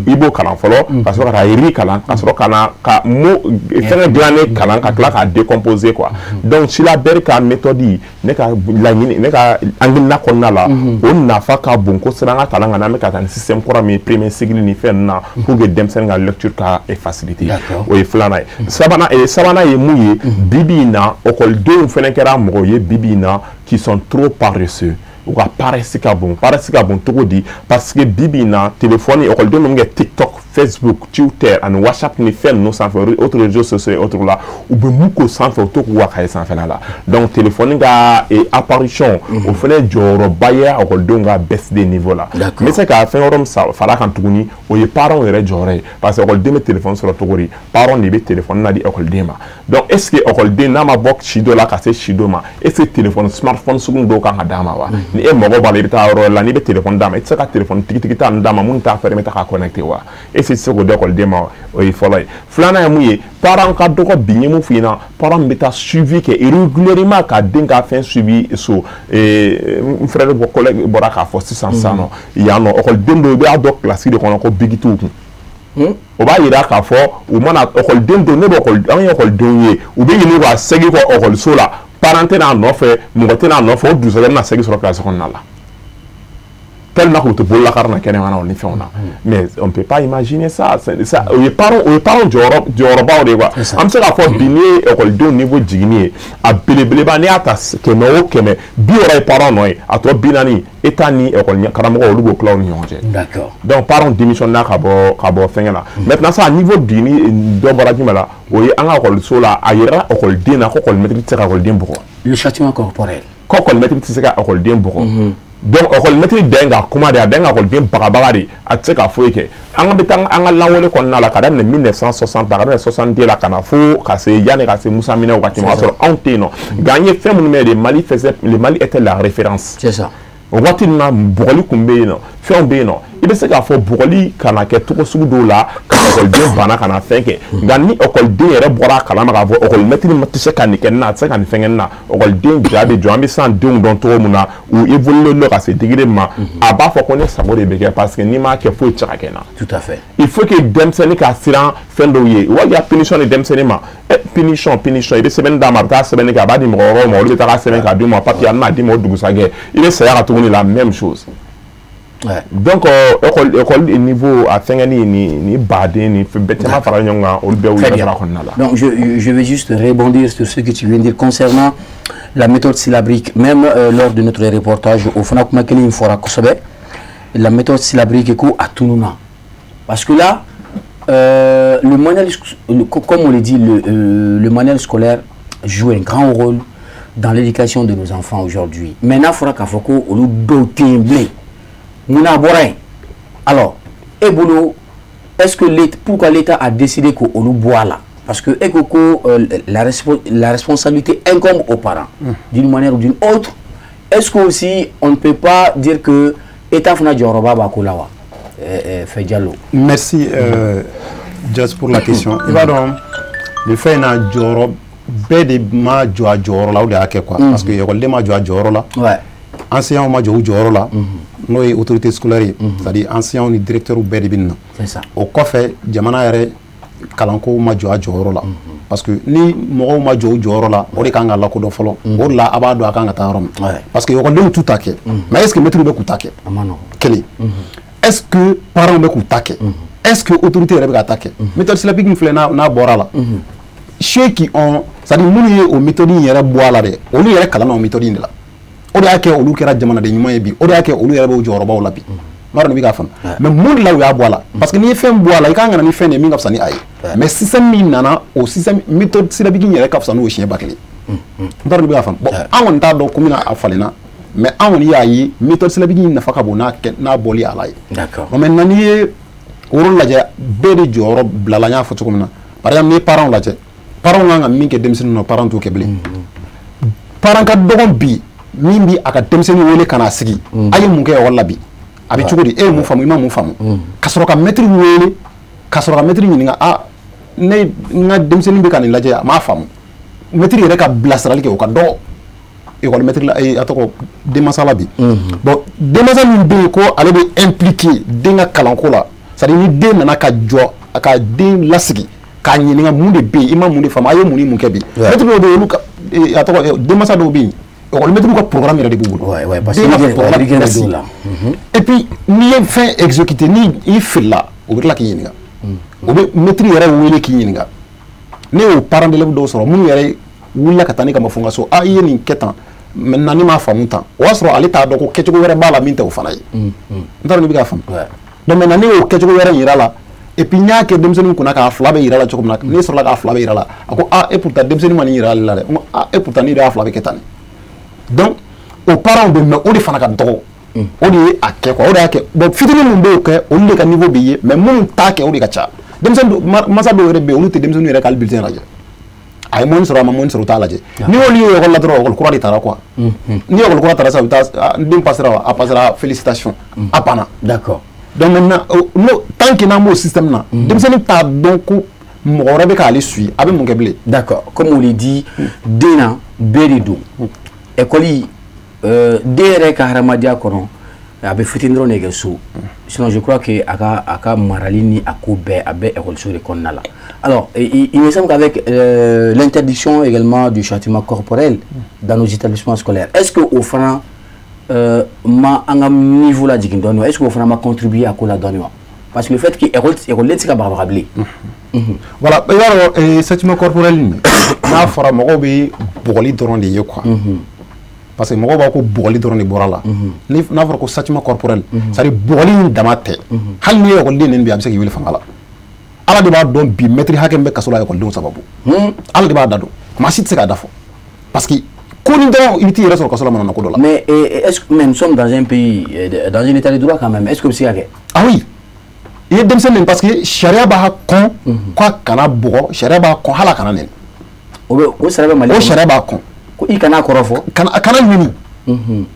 i b'o kalan fɔlɔ, ka sɔrɔ ka taa ri kalan, ka sɔrɔ ka na ka mot fɛngɛ dilannen kalan, ka tila k'a décomposer quoi. Donc syllabaire ka méthode, ne ka laɲini, ne ka hakilina kɔnɔna la, o nafa ka bon kosɛbɛ an ka kalan kan, n'an bɛ ka taa ni système kura min ye, premier cycle ni fɛn ninnu na, pour que denmisɛnnin ka lecture ka faciliter. O ye filanan ye. Sabanan ye mun ye? Bi bi in na, ekɔlidenw fɛnɛ kɛra mɔgɔw ye bi bi in na qui sont trop paresseux. U ka paresse ka bon. Paresse ka bon cogo di? Parce que bi bi in na, téléphone, ekɔlidenw bɛ min kɛ TikTok, Facebook, Twitter ani WhatsApp ni fɛn ninnu sanfɛ, autres réseaux sociaux et autres la, u bɛ mun k'o sanfɛ, u to k'u ka cahier sanfɛla la. Donc téléphone ka apparition, o fɛnɛ jɔyɔrɔba ye ekɔlidenw ka baisse de niveau la. N bɛ se ka fɛn wɛrɛ min fara kan tuguni, o ye parents yɛrɛ jɔyɔrɔ ye. Parce que ekɔliden bɛ téléphone sɔrɔ cogo di? Parents de bɛ téléphone na di ekɔliden ma. Donc est ce que ekɔliden n'a ma bɔ si dɔ la ka se si dɔ ma, est ce que téléphone smartphone sugu dɔw kan ka d'a ma wa? Ni e mago b'a la, i bɛ taa yɔrɔ la, n'i bɛ téléphone d'a ma, i tɛ se ka téléphone tigitigi ta d'a ma mun t'a permettre k'a connecter wa? Est ce que i tɛ se k'o di ekɔliden ma wa? O ye fɔlɔ ye. Filanan ye mun ye? Parents ka dɔgɔ bi, n ye mun f'i ɲɛna, parents bɛ taa suivi kɛ régulièrement ka den ka fɛn suivi so. N frère bɔ collègue bɔra k'a fɔ sisan sisan nɔ, yan nɔ ekɔliden dɔw, i b'a dɔn classe de kɔnɔ ko bic t'u kun. O b'a yira k'a fɔ u mana ekɔliden dɔw, ne bɛ ekɔli, an ye ekɔlidenw ye, u bɛ ɲini ka segin kɔ ekɔliso la, parent tɛ n'a nɔfɛ, mɔgɔ tɛ n'a nɔfɛ, o dugusajɛ bɛna segin sɔrɔ classe kɔnɔna la. Tellement que tu bololakari na kɛnɛmana ni fɛnw na. Mais on peut pas imaginer ça. Ça, o ye parents jɔyɔrɔbaw de ye quoi. An bɛ se k'a fɔ bi, n'i ye ekɔlidenw niveau jiginni ye, a belebeleba, n'i y'a ta 100 o 100, 60 ye parents nɔ ye, a tɔ 40, État ni école karamɔgɔ, olu b'o tila u ni ɲɔgɔn cɛ. Donc parents démissionne ka bɔ fɛnkɛ la. Maintenant ça, niveau jiginni dɔ bɔra jumɛn la? O ye an ka ekɔliso la, a yɛrɛ ekɔliden na ko école tɛ se ka ekɔliden bugɔ. Le châtiment corporel. Ko école tɛ se ka ekɔliden bugɔ. Donc école maître dan ka kuma de, a dan ka ekɔliden bagabaga de, a tɛ se ka foyi kɛ. An bɛ taa an ka lawale kɔnɔna la, ka daminɛ 1960, ka daminɛ 62 la, ka na fo ka se yanni ka se Musa Minɛ wagati ma, o y'a sɔrɔ anw tɛ yen nɔ. Nka an ye fɛn minnu mɛn de, Mali faisait, le Mali était la référence. C'est ça. O waati ninnu na, bugɔli kun bɛ yen nɔ, fɛnw bɛ yen nɔ. I bɛ se k'a fɔ bugɔli kana kɛ cogo sugu dɔw la, ka ekɔliden banna ka na fɛn kɛ. Nka ni ekɔliden yɛrɛ bɔra a kalama k'a fɔ ekɔli mɛtiri tɛ se ka nin kɛ nin na, a tɛ se ka nin fɛn kɛ nin na, ekɔliden ja bɛ jɔ. An bɛ sisan denw dɔn cogo min na, u évolué don ka se degré ma, a b'a fɔ ko ne sago de bɛ kɛ, parce que n'i m'a kɛ, foyi tɛ se ka kɛ n na. Tout à fait. Il faut que denmisɛnnin ka siran fɛn dɔw ye. O b'a yira punition ni denmisɛnnin ma. Punition, punition, i bɛ sɛbɛnni d'a ma, a bɛ taa sɛbɛnni kɛ, a b'a di mɔgɔ wɛrɛw ma, olu bɛ taga sɛbɛn k'a d'u ma papier, a bɛna d'i ma o dugusajɛ, i bɛ saya ka tuguni, la même chose. Ouais. Donc école niveau a fɛngɛni ni baden ni bɛɛ caman fara ɲɔgɔn kan, olu bɛɛ y'u yɛrɛ sɔrɔ a kɔnɔna la. Donc je vais juste rebondir sur ce que tu viens de dire concernant la méthode syllabrique. Même lors de notre reportage au fana, kuma kelen in fɔra kosɛbɛ, la méthode syllabrique ko a tununa. Parce que là, le manuel, comme on le dit, le manuel scolaire joue un grand rôle dans l'éducation de nos enfants aujourd'hui. Maintenant, il faudra k'a fɔ ko olu dɔw tɛ yen bilen. Mun a bɔra yen? Alors, e bolo, est-ce que l'État, pourquoi l'État a décidé k'olu bɔ a la? Parce que e ko ko la responsabilité incombe aux parents d'une manière ou d'une autre. Est-ce que aussi on ne peut pas dire que État fana jɔyɔrɔba b'a ko la wa? Fɛ Diallo. Merci Jazz pour la question. I b'a dɔn, nin fɛn in na, jɔyɔrɔ bɛɛ de ma jɔ a jɔyɔrɔ la, o de y'a kɛ quoi. Parce que ekɔliden ma jɔ a jɔyɔrɔ la. Enseignants ma jɔ u jɔyɔrɔ la, n'o ye autorité scolaire ye, c'est-à-dire enseignants ni directeurs bɛɛ de bɛ nin na. C'est ça. O kɔfɛ, jamana yɛrɛ kalanko ma jɔ a jɔyɔrɔ la. Parce que ni mɔgɔw ma jɔ u jɔyɔrɔ la, o de kan ka lakodɔn fɔlɔ. O de la a b'a dɔn a kan ka taa yɔrɔ min. Parce que ekɔlidenw t'u ta kɛ. Mais est-ce que maîtres bɛ k'u ta kɛ? A ma nɔgɔn. Kelen. Est-ce que parents bɛ k'u ta kɛ? Est-ce que autorité yɛrɛ bɛ ka ta kɛ? Méthode syllabique min filɛ, n'a bɔra la, ceux qui ont, c'est-à-dire minnu ye o méthode in yɛrɛ bɔ a la dɛ, olu yɛrɛ kalanna o méthode in de la. O de y'a kɛ olu kɛra jamanaden ɲuman ye bi. O de y'a kɛ olu yɛrɛ b'o jɔyɔrɔbaw la bi. N b'a dɔn n'i bɛ k'a faamu. Mais mun de la u y'a bɔ a la? Parce que n'i ye fɛn bɔ a la, i kan ka na ni fɛn de ye min ka fisa ni a ye. Mais système min nana, o système méthode syllabique in yɛrɛ ka fisa n'o siɲɛ 1000. N t'a dɔn n'i bɛ k'a faamu. Bon, an kɔni t'a dɔn ko min na a falenna. Mais an kɔni y'a ye méthode syllabique in nafa ka bon n'a bɔli a la ye. D'accord. Bon, maintenant n'i ye o yɔrɔ lajɛ, bɛɛ de jɔyɔrɔ bilala, n y'a fɔ cogo min na. Par exemple, n'i ye parents lajɛ, parents kan ka min kɛ denmisɛnninw na, parents t'o kɛ bilen. Parent ka dɔgɔn bi min bi a ka denmisɛnnin wele ka n'a sigi, a ye mun kɛ ekɔli la bi, a bɛ cogo di, e ye mun faamu, i ma mun faamu, ka sɔrɔ ka mɛtiri wele, ka sɔrɔ ka mɛtiri ɲininka, a ne n ka denmisɛnnin bɛ ka nin lajɛ, a m'a faamu. Mɛtiri yɛrɛ ka bilasirali kɛ, o ka dɔgɔ ekɔli mɛtiri la, a tɔgɔ denmansa la bi. Bon, denmansa min bɛ yen ko ale bɛ impliqué den ka kalanko la, c'est à dire ni den nana ka jɔ a ka den lasigi k'a ɲininka mun de bɛ yen, i ma mun de faamu, a ye mun ni mun kɛ bi. Mɛtiri dɔw bɛ yen, olu ka a tɔgɔ denmansa dɔw bɛ yen, ekɔli mɛtiriw ka programme yɛrɛ de b'u bolo. Parce que programme la. Et puis n'i ye fɛn exécuté, ni i filila, u bɛ tila k'i ɲininka. U bɛ mɛtiri yɛrɛ wele k'i ɲininka. Ne y'o parents d'élèves dɔw sɔrɔ minnu yɛrɛ wulila ka taa ne kama fo n ka so, a i ye nin kɛ tan, maintenant ne m'a faamu tan, o y'a sɔrɔ ale t'a dɔn ko kɛcogo wɛrɛ b'a la min tɛ o fana ye. N t'a dɔn n'i bɛ k'a faamu. Donc maintenant ne y'o kɛcogo wɛrɛ yira la, et puis n y'a kɛ denmisɛnnin kunna k'a fila bɛ yira la cogo min na, ne sɔrɔla k'a fila bɛ yira la, a ko ah et pourtant denmisɛnnin ma nin yira ale la dɛ, n ko ah et pourtant ne yɛrɛ y'a fila bɛ kɛ tan de. Donc o parents bɛ, mais o de fana ka dɔgɔ, o de ye a kɛ quoi, o de y'a kɛ. Bon, fitinin min b'o kɛ, olu de ka niveau bɛ ye, mais minnu t'a kɛ, o de ka ca. Denmisɛnnin masa dɔw yɛrɛ bɛ yen, olu tɛ denmisɛnninw yɛrɛ ka hali bulletin lajɛ. A ye mɔni sɔrɔ, a ma mɔni sɔrɔ, u t'a lajɛ. N'i y'olu ye ekɔli la dɔrɔn, ekɔli kura de taara quoi. Ni ekɔli kura taara sisan, u bɛ taa n den passera wa, a passera, félicitation, a banna. D'accord. Donc maintenant, tant que n'an b'o système na, denmisɛnnin t'a dɔn ko mɔgɔ wɛrɛ bɛ k'ale suit, a bɛ mun kɛ bilen. D'accord. Comme on le dit, den na bɛɛ de don. Ekɔli den yɛrɛ ka hadamadenya kɔnɔ, a bɛ fitinin dɔrɔn de kɛ so. Sinon je crois que a ka marali ni a ko bɛɛ, a bɛ ekɔliso de kɔnɔna la. Alors, il me semble qu'avec l'interdiction également du châtiment corporel dans nos établissements scolaires, est-ce que au fana ma an ka niveau la jigin dɔɔnin wa? Est-ce que o fana ma contribuer a ko la dɔɔnin wa? Parce que le fait que ekɔliden tɛ se ka bagabaga bilen. Voilà, i b'a dɔn châtiment corporel nin, n'a fɔra mɔgɔw bɛ bugɔli dɔrɔn de ye quoi. Parce que mɔgɔw b'a ko bugɔli dɔrɔn de bɔra la. N'a fɔra ko châtiment corporel, c'est à dire bugɔli in dama tɛ. Hali n'i ye ekɔliden nɛni bi, a bɛ se k'i wele fanga la. Ala de b'a dɔn bi mɛtiri hakɛ min bɛ kaso la ekɔlidenw sababu. Ala de b'a da dɔn. Maa si tɛ se k'a da fɔ. Parce que ko ni dɔrɔn i bɛ t'i yɛrɛ sɔrɔ kaso la manamana ko dɔ la. Mais est-ce que nous sommes dans un pays, dans un état de droit quand même, est-ce que bɛ se ka kɛ? Ah oui. I ye denmisɛnnin nɛni parce que sariya b'a kɔn k'a kana bugɔ, sariya b'a kɔn hali a kana nɛni. O sariya bɛ Mali kɔnɔ. O sariya b'a kɔn. Ko i kana kɔrɔfɔ. Kana ɲini.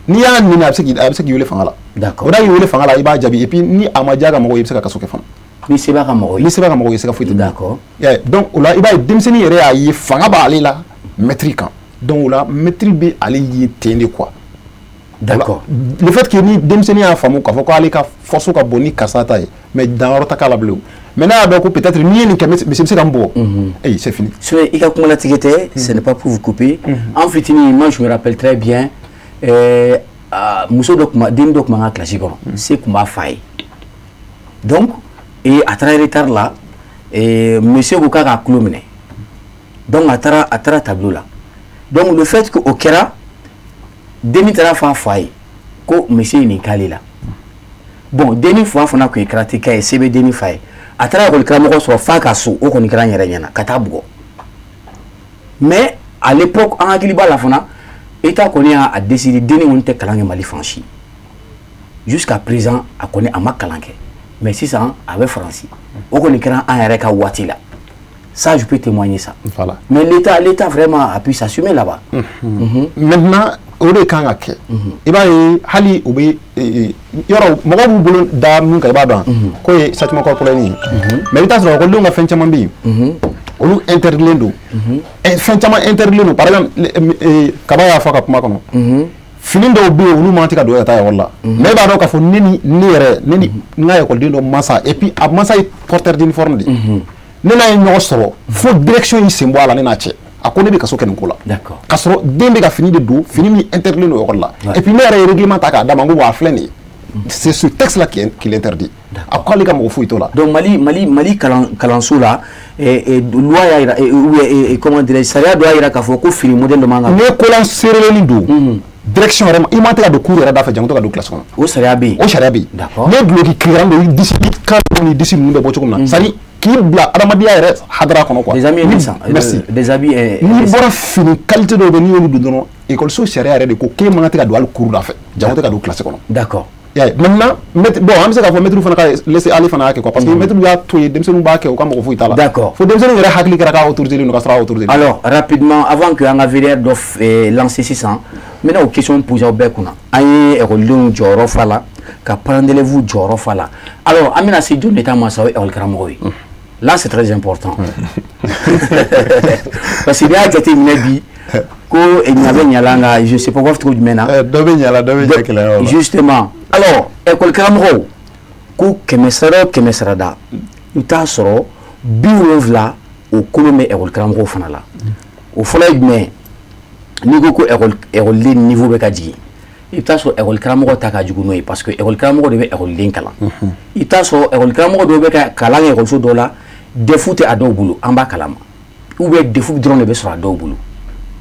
N'i y'a ɲini, a bɛ se k'i wele fanga la. D'accord. O da y'i wele fanga la, i b'a jaabi, et puis ni a ma diya ka mɔgɔw ye, i bɛ se ka kaso kɛ fana. Ni se b'a ka mɔgɔ ye. Ni se b'a ka mɔgɔ ye, se ka foyi tɛ. D'accord. Donc o la i b'a ye denmisɛnnin yɛrɛ y'a ye fanga b'ale la mɛtiri kan. Donc o la mɛtiri bɛ ale ye ten de quoi. D'accord. Le fait que ni denmisɛnnin y'a faamu k'a fɔ k'ale ka force ka bon ni karisa ta ye, mais danyɔrɔ ta k'a la bilen o. Mais n'a y'a dɔn ko peut-être n'i ye nin kɛ, monsieur bɛ se ka n bugɔ. Eh, c'est fini. Sinon i ka kuma latigɛ tɛ, ce n'est pas pour vous couper. En fitinin, moi je me rappelle très bien, muso dɔ tun b'a, den dɔ tun b'an ka classe kɔnɔ, se tun b'a fa ye. Donc et a taara retard la, monsieur ko k'a k'a tulo minɛ. Donc a taara tableau la. Donc le fait que o kɛra, dennin taara fɔ a fa ye ko monsieur ye nin k'ale la. Bon, dennin fa fana tun ye karatéka ye, se bɛ dennin fa ye. A taara ekɔli karamɔgɔ sɔrɔ f'a ka so, o kɔni kɛra n yɛrɛ ɲɛna ka taa bugɔ. Mais à l'époque, an hakili b'a la fana, État kɔni y'a décidé dennin kɔni tɛ kalan kɛ Mali fan si. Jusqu'à présent, a kɔni a ma kalan kɛ. Mais sisan a bɛ Faransi. O kɔni kɛra an yɛrɛ ka waati la. Ça, je peux témoigner ça. Voilà. Mais l'État vraiment a pu s'assumer là-bas. Maintenant, o de kan ka kɛ. I b'a ye hali u bɛ yɔrɔ mɔgɔw b'u bolo da min kan, i b'a dɔn k'o ye châtiment corporel ye. Mais i bɛ taa sɔrɔ ekɔlidenw ka fɛn caman bɛ yen, olu interdilen don. Fɛn caman interdilen don. Par exemple, Kaba y'a fɔ a ka kuma kɔnɔ. Fini dɔw bɛ yen, olu man tɛ ka don ka taa ekɔli la. Mais e b'a dɔn k'a fɔ ne ni ne yɛrɛ, ne ni n ka ekɔliden dɔ mansa, et puis a mansa ye porteur d'uniforme de ye. Ne n'a ye ɲɔgɔn sɔrɔ fo direction y'i sen bɔ a la, ne n'a cɛ. A ko ne bɛ kaso kɛ nin ko la. D'accord. K'a sɔrɔ den bɛ ka fini de don, fini min interdilen don ekɔli la. Et puis ne yɛrɛ ye règlement ta k'a d'a ma, n ko bon a filɛ nin ye. C'est ce texte là qui l'interdit. A ko ale ka mɔgɔ foyi t'o la. Donc Mali kalanso la, loi y'a yira, ou comment dirais-je, sariya dɔ y'a yira k'a fɔ ko fini modèle dɔ man kan. N'i ye kolan seerelen don, direction yɛrɛ ma, i man tɛ ka don cour yɛrɛ da fɛ, jango ka don classe kɔnɔ. O sariya bɛ yen. O sariya bɛ yen. D'accord. N'i ye duloki kirikara don, i disi, i kan ni disi ninnu bɛ bɔ cogo min na. C'est à dire K'i bila adamadenya yɛrɛ hadara kɔnɔ quoi. Des amis indécents. Merci. Des habits. N'i bɔra fini qualité dɔw bɛ n'i y'olu don dɔrɔn école sariya yɛrɛ de ko k'e man kan tɛ ka don hali cours da fɛ jango tɛ ka don classe kɔnɔ. D'accord. Maintenant, bon, an bɛ se k'a fɔ maître fana ka laisser aller fana y'a kɛ quoi, parce que maître y'a to yen denmisɛnninw b'a kɛ u ka mɔgɔ foyi t'a la. D'accord. Fo denmisɛnninw yɛrɛ hakili kɛra k'a autorisé don ka sɔrɔ a autorisé. Alors rapidement, avant que an ka VDR dɔ lancer sisan, n bɛna o question poser aw bɛɛ kunna. An ye ekɔlidenw jɔyɔrɔ fa la, ka parents d'élèves jɔyɔrɔ fa la. Alors an bɛna se jɔn de ta ma sa, o ye ekɔli karamɔgɔ ye. Là c'est très important. Parce que n'i y'a jateminɛ bi ko ɲa bɛ ɲa la nka je sais pas u b'a fɔ cogo jumɛn na. Dɔ bɛ ɲa la, dɔ bɛ ɲɛ kɛlɛyɔrɔ la. Justement. Alors école karamɔgɔw ko 100 sara o 100 sarada i bɛ taa sɔrɔ 70 o kolon bɛ école karamɔgɔw fana la. O fɔlɔ ye jumɛn ye? N'i ko ko écoleden niveau bɛ ka jigin, i bɛ taa sɔrɔ école karamɔgɔ ta ka jugu n'o ye, parce que école karamɔgɔ de bɛ écoleden kalan. I bɛ taa sɔrɔ école karamɔgɔ dɔw bɛ ka kalan kɛ école dɔw la, DEF tɛ a dɔw bolo, an b'a kalama, ou bien DEF dɔrɔn de bɛ sɔrɔ a dɔw bolo.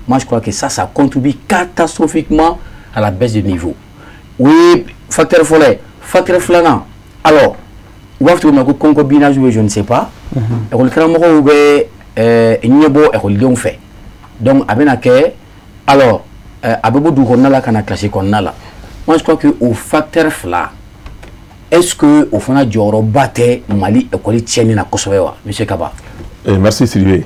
Moi je crois que ça contribue catastrophiquement à la baisse de niveau. O ye facteur fɔlɔ ye. Facteur filanan, alors u b'a fɔ cogo min na ko concubinage ou je ne sais pas, école karamɔgɔw bɛ ɲɛbɔ écoledenw fɛ, donc a bɛna kɛ alors a bɛ bɔ dugu kɔnɔna la ka na classe kɔnɔna la. Moi je crois que o facteur fila, est-ce que o fana jɔyɔrɔba tɛ Mali école tiɲɛni na kosɛbɛ wa, monsieur Kaba? Merci Sidibé.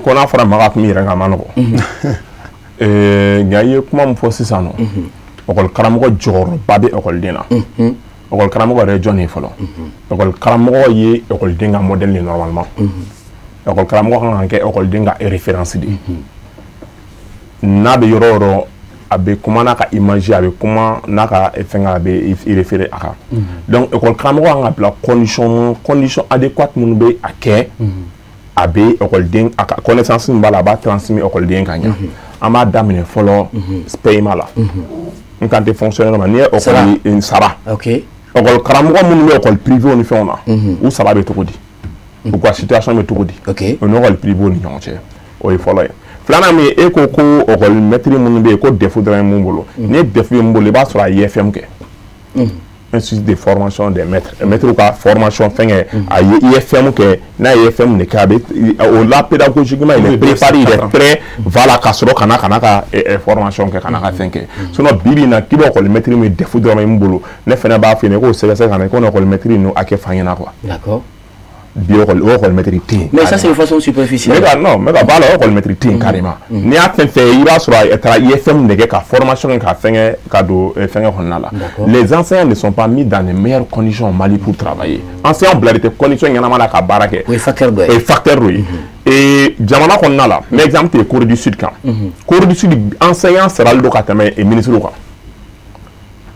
Ko n'a fɔra maa ka kuma i yɛrɛ kan a ma nɔgɔn. Nka i ye kuma min fɔ sisan nɔ, école karamɔgɔ jɔyɔrɔba bɛ écoleden na. École karamɔgɔ yɛrɛ ye jɔn ye fɔlɔ? École karamɔgɔ ye écoleden ka modèle de normalement. École karamɔgɔ kan ka kɛ écoleden ka référence de ye. N'a bɛ yɔrɔ o yɔrɔ, a bɛ kuma n'a ka image, a bɛ kuma n'a ka fɛn, a bɛ i référer a kan. Donc école karamɔgɔ kan ka bila condition adéquate minnu bɛ a kɛ, a bɛ écoleden a ka connaissance min b'a la, a b'a transmettre écoleden ka ɲa. An b'a daminɛ fɔlɔ paiement la. N kan tɛ fonctionnaire ma, n'i ye école sara. École karamɔgɔ minnu bɛ école privée ni fɛnw na, u sara bɛ cogo di? U ka situation bɛ cogo di? O ni école privée ni ɲɔgɔn cɛ, o ye fɔlɔ ye. Filanan min ye, e ko ko école maître minnu bɛ yen ko DEF dɔrɔn ye mun bolo. Ni ye DEF ye mun bolo, i b'a sɔrɔ a ye IFM kɛ. Institut de formation des maîtres, maîtres ka formation fɛnkɛ, a ye IFM kɛ, n'a ye IFM de kɛ, a bɛ o la pédagogiquement il est préparé, il est prêt, voilà, ka sɔrɔ ka na ka formation kɛ, ka na ka fɛn kɛ. Sinon bi bi in na k'i bɛ école maître min DEF dɔrɔn ye mun bolo, ne fɛnɛ b'a f'i ɲɛna k'o sɛgɛsɛgɛ ka na ko école maître ninnu hakɛ f'an ɲɛna quoi. D'accord. Bi école o école maître tɛ yen. Mais ça c'est de façon superficielle. Non, mais ka b'a la, o école maître tɛ yen carrément. N'i y'a fɛn fɛn ye, i b'a sɔrɔ a taara IFM de kɛ ka formation kɛ ka fɛnkɛ ka don fɛnkɛ kɔnɔna la. Les enseignants ne sont pas mis dans les meilleures conditions au Mali pour travailler. Enseignants bilalen tɛ condition ɲɛnama la ka baara kɛ. O ye facteur dɔ ye. O ye facteur dɔ ye. Et jamana kɔnɔna la, n bɛ exemple tigɛ Corée du Sud kan. Corée du Sud enseignant sarali don ka tɛmɛ ministre kan.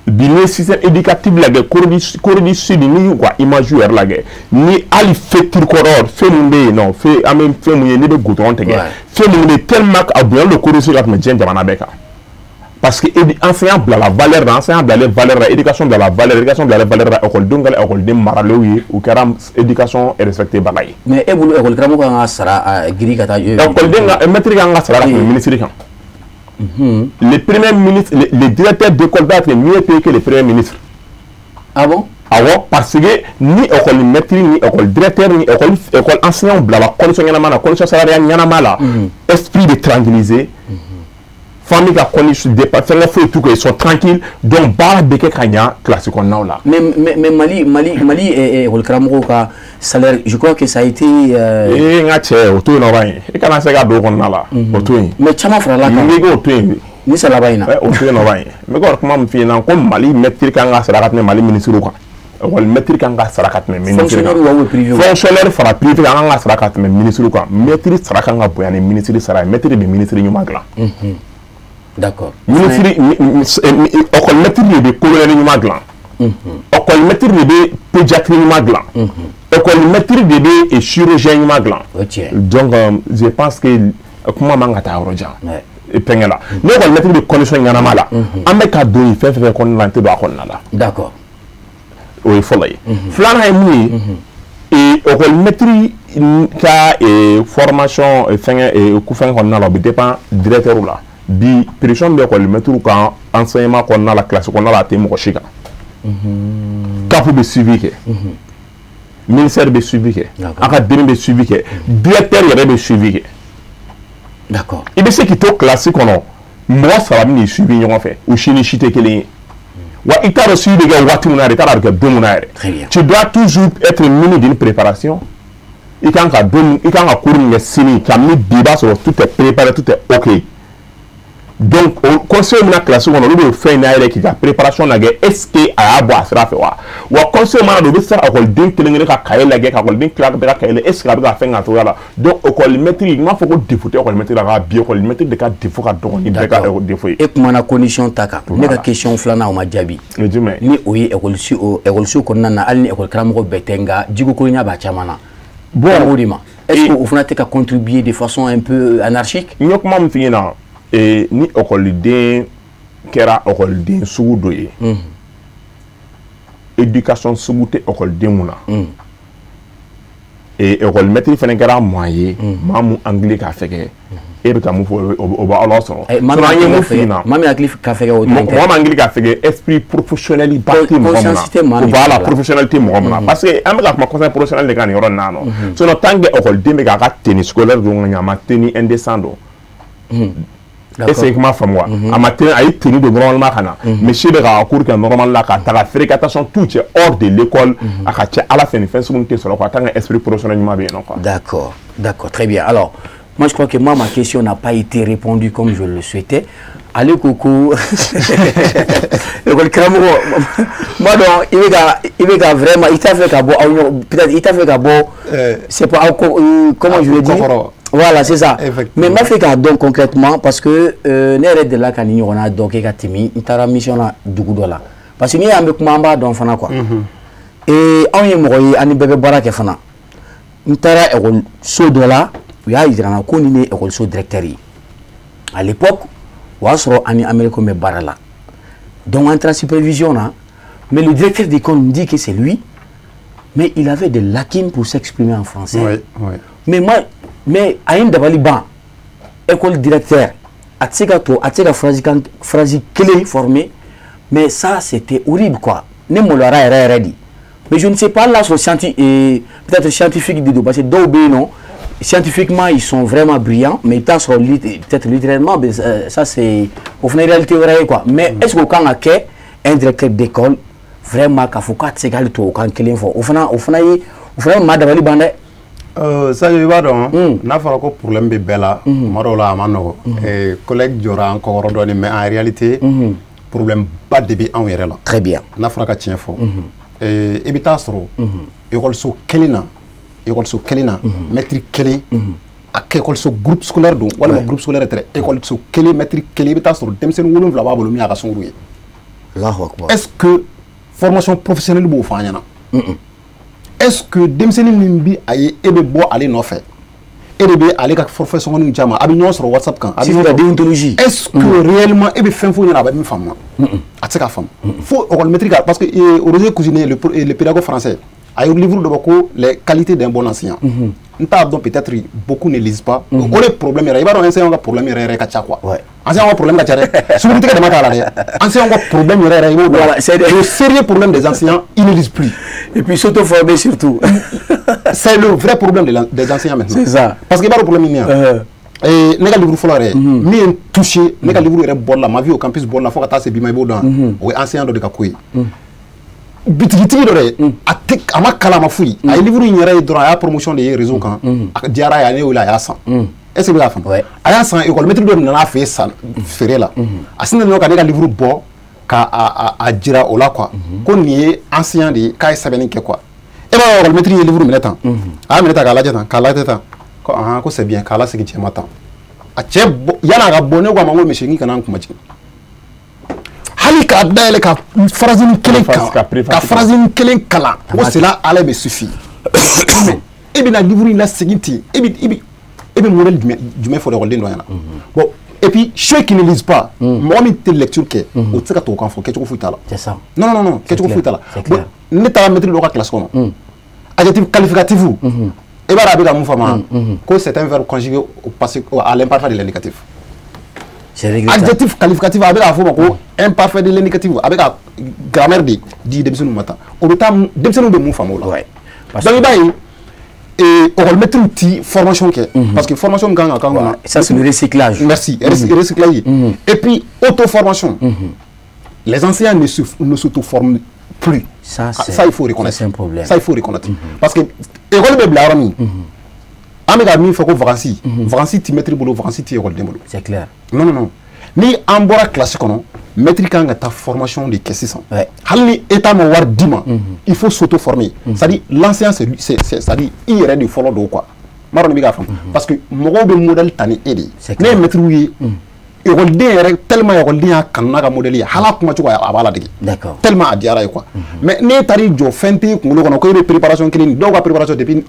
Bi n'i ye système éducatif lajɛ Corée du Sud, n'i y'u ka image yɛrɛ lajɛ, ni hali feu tricolore, feu min bɛ yen nɔ, feu an bɛ fɛn mun ye n'i bɛ goudron tigɛ, feu minnu bɛ yen tellement a bonyalen don Corée du Sud ka tɛmɛ diɲɛ jamana bɛɛ kan. Parce que enseignant bila la valeur la, enseignant bilalen valeur la, éducation bila la valeur, éducation bilalen valeur la, écoledenw kɛra écoleden maralenw ye, u kɛra éducation respecté baga ye. Mais e bolo école karamɔgɔ kan ka sara giri ka taa. Écoleden ka maître kan ka sara ka tɛmɛ ministre kan. Le premier ministre, le directeur d'école doit être mieux payé que le premier ministre. Ah bon? Ah ouais, parce que ni école maître, ni école directeur, ni école enseignant, la condition ɲɛnama la, condition salariale ɲɛnama la, esprit de tranquilliser, famille ka condition fɛn foyi t'u kan, ils sont tranquilles, donc baara bɛ kɛ ka ɲa classe kɔnɔnaw la. Mais Mali école karamɔgɔw ka salaire, je crois que ça a été. Ee n ka cɛ, o to yen nɔ ye, i kana se ka don o kɔnɔna la, o to yen. Mais caman farala kan. N'i k'o to yen. Ni salaba in na. O to yen nɔ ye, n bɛ ka kuma min f'i ɲɛna ko Mali maître kan ka sara ka tɛmɛ Mali ministre kan. École maître kan ka sara ka tɛmɛ ministre kan. Fonctionnaire wa ou privé. Fonctionnaire fara privé kan, an kan ka sara ka tɛmɛ ministre kan. Maître sara kan ka bonya ni ministre sara ye, maître bɛ ministre ɲuman dilan. D'accord. Ministre, école maître de bɛ colonel ɲuman dilan. École maître de bɛ pédiatre ɲuman dilan. École maître de bɛ chirurgien ɲuman dilan. Donc je pense que kuma man ka taa yɔrɔ jan. Fɛnkɛ la. Ni école maître bɛ condition ɲɛnama la, an bɛ ka don nin fɛn fɛn kɔnɔna la, n tɛ don a kɔnɔna la. D'accord. O ye fɔlɔ ye. Filanan ye mun ye? École maître ka formation fɛnkɛ fɛn kɔnɔna la, o bɛ dépend directeur la. Bi pression bɛ école maître kan enseignement kɔnɔna la, classe kɔnɔna la, a tɛ mɔgɔ si kan. CAP bɛ suivi kɛ. Ministère bɛ suivi kɛ, académie bɛ suivi kɛ, directeur yɛrɛ bɛ suivi kɛ. D'accord. I bɛ se k'i to classe kɔnɔ, mɔgɔ saba bɛ n'i suivi ɲɔgɔn fɛ, u si ni si tɛ kelen ye. Wa i t'a dɔn suivi bɛ kɛ waati min na yɛrɛ, i t'a dɔn a bɛ kɛ don min na yɛrɛ. Tu dois toujours être muni d'une préparation. I kan ka don, i kan ka cours min kɛ sini, kabini bi i b'a sɔrɔ tout est préparé, tout est ok. Donc o conseil min na classe kɔnɔ, olu b'o fɛn in na yɛrɛ k'i ka préparation lajɛ, est-ce que a y'a bɔ a sira fɛ wa? Wa conseil mana don, u bɛ se ka ekɔliden kelen kelen ka cahier lajɛ, ka ekɔliden tila bɛɛ ka cahier lajɛ, est-ce que a bɛ ka fɛn k'a cogoya la. Donc école maître, n m'a fɔ ko défaut tɛ école maître la, nka bi école maître de ka défaut ka dɔgɔ ni bɛɛ ka défaut ye. E kumana condition ta kan, ne ka question filanan o ma jaabi. O ye jumɛn ye? Ni o ye ekɔliso kɔnɔna na, hali ni ekɔli karamɔgɔ bɛɛ tɛ, nka jikokolonya b'a caman na. Bon, o de ma, est-ce que o fana tɛ ka contribuer de façon un peu anarchique? N ye kuma min f'i ɲɛna, ni ekɔliden kɛra ekɔliden sugu dɔ ye, éducation sugu tɛ ekɔliden mun na, école maître fana kɛra maa ye, maa mun anglais ka fɛgɛ, e bɛ ka mun fɔ, o bɛ Ala sɔrɔ. Maa min hakili ka fɛgɛ, o tɛ. Mɔgɔ min hakili ka fɛgɛ, esprit professionnel ba tɛ mɔgɔ min na, voilà, professionnel tɛ mɔgɔ min na, parce que an bɛ ka kuma conseil professionnel de kan nin yɔrɔ in na nɔ. Sinon tant que ekɔliden bɛ k'a ka tenue scolaire don ka ɲɛ, a ma tenue indécent don. Est-ce que kuma faamu wa? A ma tenue, a ye tenue don normalement ka na, monsieur bɛ k'a cours kɛ normal la, ka taga fréquentation tout cɛ hors de l'école, a ka ca Ala fɛ nin fɛn sugu tɛ sɔrɔ quoi, tant que esprit professionnel ɲuman bɛ yen nɔ quoi. D'accord, d'accord, très bien. Alors, moi je crois que moi ma question n'a pas été répondue comme je le souhaitais. Ale ko ko école karamɔgɔ, moi donc i bɛ ka vraiment i t'a fɛ ka bɔ aw ɲɔgɔn, peut-être i t'a fɛ ka bɔ, c'est pas comment je vais dire. Voilà, c'est ça. Mais m'a fait k'a dɔn concrètement, parce que ne yɛrɛ delila ka nin ɲɔgɔnna dɔ kɛ ka tɛmɛ, n taara mission na dugu dɔ la, parce que n'i y'an bɛ kuma, an b'a dɔn fana quoi. Et anw ye mɔgɔ ye, an ni bɛɛ bɛ baara kɛ fana. N taara ekɔliso dɔ la, u y'a yira n na ko nin de ye ekɔliso directeur ye. À l'époque, o y'a sɔrɔ an ni Américains bɛ baara la. Donc an taara supervision na, mais le directeur d'école me dit que c'est lui, mais il avait des lacunes pour s'exprimer en français. Oui, oui. Mais moi, mais a ye n dabali ban, école directeur a tɛ se ka to, a tɛ se ka phrase kelen former, mais ça c'était horrible quoi. Ne maloyara yɛrɛ yɛrɛ de. Mais je ne sais pas là sur peut-être scientifique de don, parce que dɔw bɛ yen nɔ, scientifiquement ils sont vraiment brillants, mais i bɛ taa sɔrɔ peut-être littéralement, ça c'est o fana ye réalité wɛrɛ ye quoi. Mais est-ce que o kan ka kɛ un directeur d'école vraiment k'a fɔ k'a tɛ se k'ale tubabukan kelen fɔ, o fana ye maa dabali ban dɛ. Sadio, i b'a dɔn, n'a fɔra ko problème bɛ bɛɛ la, tuma dɔw la a ma nɔgɔ. Collègue jɔra an kɔkɔrɔ dɔɔnin, mais en réalité problème ba de bɛ anw yɛrɛ la. Très bien. N'a fɔra ka tiɲɛ fɔ, i bɛ taa sɔrɔ ekɔliso kelen na, maître kelen, a kɛ ekɔliso groupe scolaire don walima groupe scolaire tɛ dɛ, ekɔliso kelen maître kelen, i bɛ taa sɔrɔ denmisɛnnin 7 b'a bolo min y'a ka sunkuru ye. Allahu akbar. Est-ce que formation professionnelle b'o fɔ an ɲɛna? Est-ce que denmisɛnnin min bi a ye, e bɛ bɔ ale nɔfɛ, e de bɛ ale ka forfait caman, a bɛ ɲɔgɔn sɔrɔ WhatsApp kan. C'est la déontologie. Est-ce que réellement e bɛ fɛn fɔ ɲɛna, a bɛ min faamu? A tɛ se k'a faamu. Fo école maître ka, parce que Roger Cousinet, le pédagogue français, a ye livre dɔ bɔ ko les qualités d'un bon enseignant. N t'a dɔn, peut-être beaucoup ne lisent pas. O de problème yɛrɛ, i b'a dɔn enseignant ka problème yɛrɛ yɛrɛ ka ca quoi. Enseignant ka problème ka ca dɛ. Sugurutigɛ dama t'a la dɛ. Enseignant ka problème yɛrɛ yɛrɛ, i b'o dɔn. Voilà, c'est le sérieux problème des enseignants, ils ne lisent plus. Et puis s'auto-former surtout. C'est le vrai problème des enseignants maintenant. C'est ça. Parce que i b'a dɔn problème min ye. Ne ka livre fɔlɔ yɛrɛ, min ye n touché, ne ka livre yɛrɛ bɔli la, ma vie au campus bɔli la fo ka taa se bi ma, i b'o dɔn. O ye enseignant dɔ de ka ko ye. Bitigitigi dɔ dɛ, a tɛ, a ma kalan, a ma foyi, a ye livre in yɛrɛ ye dɔrɔn, a y'a promotion de ye réseau kan, a diyara a ye, a ne wele, a y'a san. Est-ce que i bɛ k'a faamu? A y'a san, école maître dɔ nana a fɛ yen san feere la, a sin nana ka ne ka livre bɔ ka a jira o la quoi, ko nin ye enseignant de ye, k'a ye sɛbɛnni kɛ quoi. E b'a dɔn école maître ye livre minɛ tan, a y'a minɛ tan k'a lajɛ tan, k'a lajɛ tan, ko ahan, ko c'est bien, k'a lasegin cɛ ma tan. A cɛ bɔ yan'a ka bɔ, ne ko a ma n ko monsieur, k'i kana n kuma jigin. Hali k'a dayɛlɛ ka phrase kelen kan, ka phrase kelen kalan, ko cela allait me suffire. Mais e bɛna livre in lasegin ten, e bɛ modèle jumɛn fɔ ekɔliden dɔ ɲɛna? Bon, et puis ceux qui ne lisent pas, mɔgɔ min tɛ lecture kɛ, o tɛ se ka tubabukan fɔ, kɛcogo foyi t'a la. C'est ça. Non non non, kɛcogo foyi t'a la. Bon, ne taara maître dɔ ka classe kɔnɔ, adjectif qualificatif, i b'a dɔn a bɛ ka mun faamu? Ko c'est un verbe conjugué au passé, à l'imparfait de l'indicatif. Adjectif qualificatif, a bɛ k'a fɔ ma ko imparfait de l'indicatif, a bɛ ka grammaire de di denmisɛnninw ma tan. O bɛ taa denmisɛnninw bɛ mun faamu o la? Donc i b'a ye école maître ti formation kɛ, parce que formation kan ka kan. Ça, c'est le recyclage. Merci, recyclage. Et puis auto-formation, les enseignants ne s'auto-forment plus. Ça, ça, il faut reconnaître. C'est un problème. Ça, il faut reconnaître. Parce que école bɛ bila yɔrɔ min, an bɛ ka min fɔ ko vacances, vacances ti maître bolo, vacances ti école den bolo. C'est clair. Non, non, non. Ni an bɔra classe kɔnɔ, maître kan ka taa formation de kɛ sisan. Hali ni état ma wari d'i ma, il faut s'auto-former. C'est-à-dire l'enseignant, c'est-à-dire i yɛrɛ de fɔlɔ don quoi. N b'a dɔn ni bɛ k'a faamu. Parce que mɔgɔw bɛ modèle ta ni e de ye. Ne ye maître ye, école den yɛrɛ, tellement école den y'a kanu n'a ka modèle ye, hali a kuma cogo a b'a ladege. Tellement a diyara ye quoi. Mais n'e taar'i jɔ, fɛn t'e kunkolo kɔnɔ ko e bɛ préparation kelen, dɔw ka préparation depuis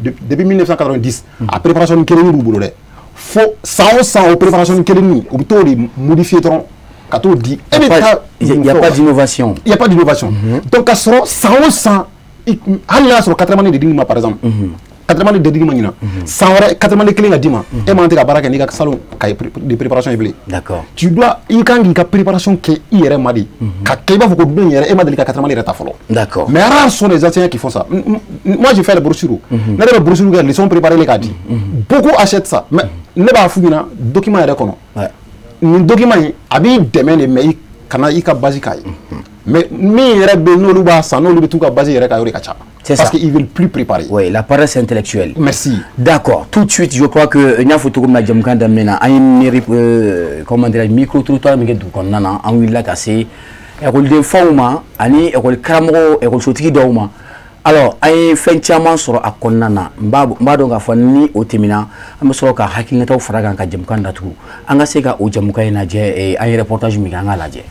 1990, a préparation kelen b'u bolo dɛ. Fo san o san, o préparation kelen nin, u bɛ t'o de modifier dɔrɔn ka t'o di. E bɛ taa. Il y a pas d'innovation. Il y a pas d'innovation. Donc k'a sɔrɔ san o san, hali n'a y'a sɔrɔ quatrième année de dir'i ma, par exemple, quatrième année de dir'i ma ɲinan, san wɛrɛ quatrième année kelen ka d'i ma, e man tɛ ka baara kɛ n'i ka salon cahier de préparation ye bilen. Tu dois, i kan k'i ka préparation kɛ i yɛrɛ ma de, ka kɛ i b'a fɔ ko don yɛrɛ e ma deli ka quatrième année yɛrɛ ta fɔlɔ. Mais rares sont les enseignants qui font ça. Moi, j'ai fait les brochures. Ne yɛrɛ bɛ brochure kɛ, leçon préparée k'a di. Beaucoup achètent ça, mais ne b'a f'u ɲɛna document yɛrɛ kɔnɔ. Nin document in a b'i dɛmɛ de, mais i kana i ka base k'a ye. Mais min yɛrɛ bɛ yen, n'olu b'a san, n'olu bɛ t'u ka base yɛrɛ kan, o de ka ca. C'est ça. Parce qu'ils ne veulent plus préparer. Oui, la paresse intellectuelle. Merci. D'accord. Tout de suite, je crois que n y'a fɔ cogo min na jamukan daminɛ na, an ye mairie, comment dirais-je, micro trottoir min kɛ dugu kɔnɔna na, an wulila ka se ekɔliden faw ma ani ekɔli karamɔgɔ, ekɔlisotigi dɔw ma. Alors, an ye fɛn caman sɔrɔ a kɔnɔna na. N b'a dɔn k'a fɔ ni o tɛmɛna, an bɛ sɔrɔ ka hakilinataw fara kan ka jamukan datugu. An ka se ka o jamukan in lajɛ, an ye reportage min kɛ, an k'a lajɛ.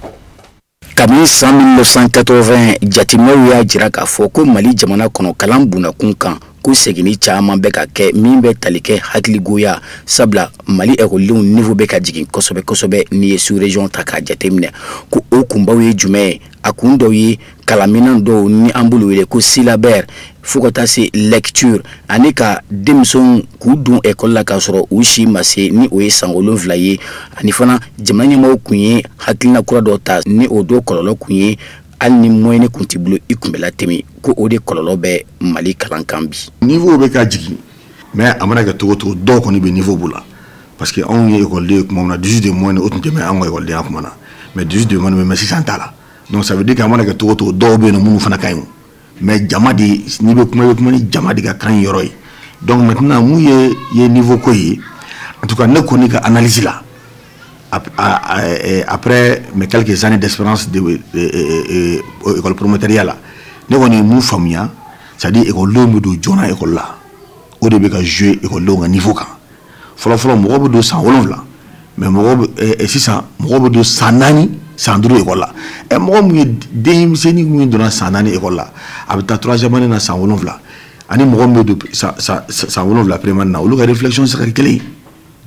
Kabini san 1980, jateminɛw y'a jira k'a fɔ ko Mali jamana kɔnɔ, kalan bundakun kan, ko seginni caman bɛ ka kɛ min bɛ tali kɛ hakiligoya, sabula Mali ekɔlidenw niveau bɛ ka jigin kosɛbɛ kosɛbɛ. N'i ye sous région ta k'a jateminɛ, ko o kunbaw ye jumɛn ye? A kun dɔw ye kalanminɛn dɔw ni an b'olu wele ko syllabaire, fo ka taa se lecture, ani ka denmisɛnw k'u don ekɔli la k'a sɔrɔ u si ma se, ni o ye san 7 ye. Ani fana jamana ɲɛmɔgɔw kun ye hakilina kura dɔ ta, ni o dɔ kɔlɔlɔ kun ye hali ni moyen kun t'i bolo, i kun bɛ latɛmɛ, ko o de kɔlɔlɔ bɛ Mali kalan kan bi. Niveau bɛ ka jigin, mais a mana kɛ cogo o cogo, dɔw kɔni bɛ niveau b'u la, parce que anw ye ekɔliden ye tuma min na, 18 de moyenne o tun tɛ mɛn anw ka ekɔlidenya kuma na, mais 18 de moyenne bɛ mɛn sisan ta la. Donc ça veut dire que a mana kɛ cogo o cogo, dɔw bɛ yen nɔ minnu fana ka ɲi, mais jama de, n'i bɛ kuma, i bɛ kuma ni jama de ka kan yɔrɔ ye. Donc maintenant, mun ye niveau ko ye? En tout cas, ne kɔni ka analyse la, après mes quelques années d'expérience de école promotrice la, ne kɔni ye mun faamuya? C'est à dire ekɔlidenw bɛ don joona école la, o de bɛ ka jouer ekɔlidenw ka niveau kan. Fɔlɔ fɔlɔ, mɔgɔw bɛ don san 7, mais mɔgɔw bɛ sisan, mɔgɔw bɛ don san 4, san 5 école la. Ɛ, mɔgɔ mun ye denmisɛnnin min donna san 4 école la, a bɛ taa troisième année na san 7, ani mɔgɔ min bɛ don san 7 première année na, olu ka réflexion tɛ se ka kɛ kelen ye.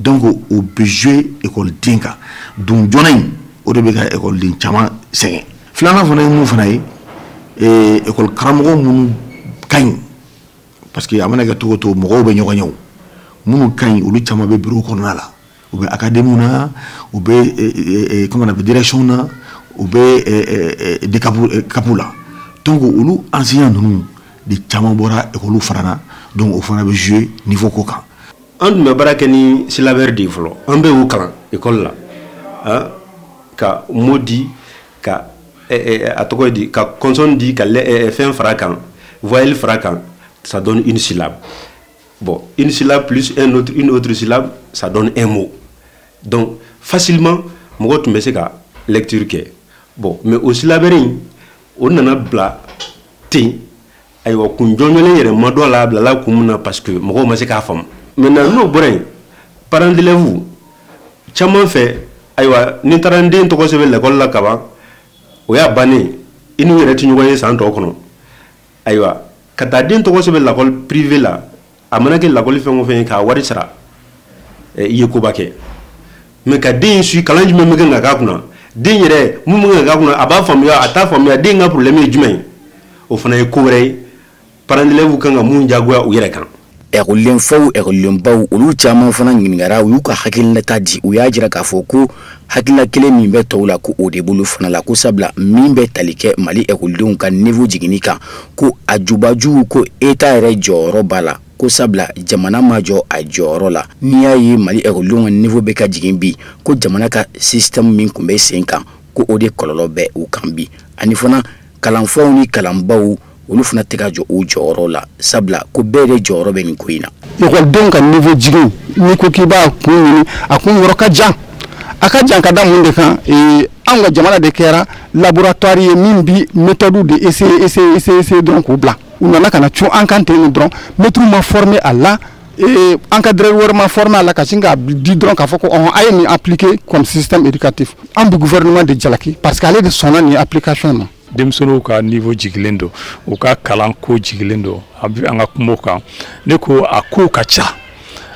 Donc o bɛ jouer ekɔliden kan. Don joona in, o de bɛ ka ekɔliden caman sɛgɛn. Filanan fana ye mun fana ye? Ekɔli karamɔgɔ minnu ka ɲi, parce que a mana kɛ cogo o cogo, mɔgɔw bɛ ɲɔgɔn ye, o minnu ka ɲi, olu caman bɛ bureau kɔnɔna la, u bɛ académie na, u bɛ, comment on appelle, direction na, u bɛ DCAP CAP la. Donc olu enseignants ninnu de caman bɔra ekɔliw fana na, donc o fana bɛ jouer niveau ko kan. An tun bɛ baara kɛ ni syllabaire de ye fɔlɔ. An bɛ y'o kalan ekɔli la, ka mot di, ka a tɔgɔ ye di, ka consonne di, ka fɛn fara kan, voyelle fara kan, ça donne une syllabe. Bon, une syllabe plus un autre, une autre syllabe, ça donne un mot. Donc facilement mɔgɔ tun bɛ se ka lecture kɛ. Bon, mais o syllabaire in, o nana bila ten. Ayiwa, kun jɔnjɔnnen yɛrɛ ma dɔn a la, a bilala kun min na, parce que mɔgɔw ma se k'a faamu. Maintenant, n'o bɔra yen, parents d'élèves caman fɛ, ayiwa, ni taara n den tɔgɔ sɛbɛn l'école la kaban, o y'a bannen, i n'u yɛrɛ tɛ ɲɔgɔn ye san tɔ kɔnɔ. Ayiwa, ka taa den tɔgɔ sɛbɛn l'école privée la, a mana kɛ l'école fɛn o fɛn ye, k'a wari sara, i ye koba kɛ. Mais ka den su, kalan jumɛn bɛ kɛ ka k'a kunna? Den yɛrɛ, mun bɛ ka k'a kunna, a b'a faamuya, a t'a faamuya? Den ka problème ye jumɛn ye? O fana ye ko wɛrɛ ye, parents d'élèves kan ka mun jagoya u yɛrɛ kan. Ekɔlidenfaw, ekɔlidenbaw, olu caman fana ɲininkara, u y'u ka hakilinata di. U y'a jira k'a fɔ ko Hakilina kelen min bɛ tɔw la, ko o de bolo fana la, ko sabula min bɛ tali kɛ Mali ekɔlidenw ka niveau jiginni kan, ko a jubaju, ko État yɛrɛ jɔyɔrɔ b'a la, ko sabula jamana ma jɔ a jɔyɔrɔ la. N'i y'a ye Mali ekɔlidenw ka niveau bɛ ka jigin bi, ko jamana ka système min tun bɛ sen kan, ko o de kɔlɔlɔ bɛ u kan bi. Ani fana kalanfaw ni kalanbaw, olu fana tɛ ka jɔ u jɔyɔrɔ la, sabula ko bɛɛ de jɔyɔrɔ bɛ nin ko in na. Ekɔlidenw ka niveau jigin, n'i ko k'i b'a kun ɲini, a kun yɔrɔ ka jan. A ka jan ka da mun de kan? Anw ka jamana de kɛra laboratoire ye min bi méthode de essayer, essayer, essayer, essayer dɔrɔn k'u bila. U nana ka na cun an kan ten dɔrɔn. Maître ma formé a la, encadreur wɛrɛ ma formé a la, ka sin k'a di dɔrɔn k'a fɔ ko ɔhɔn, a ye nin appliquer comme système éducatif. An bɛ gouvernement de jalaki parce que ale de sɔnna nin application ma. Denmisɛnninw ka niveau jigilen don, u ka kalan ko jigilen don. A bɛ an ka kuma o kan. Ne ko a kow ka ca.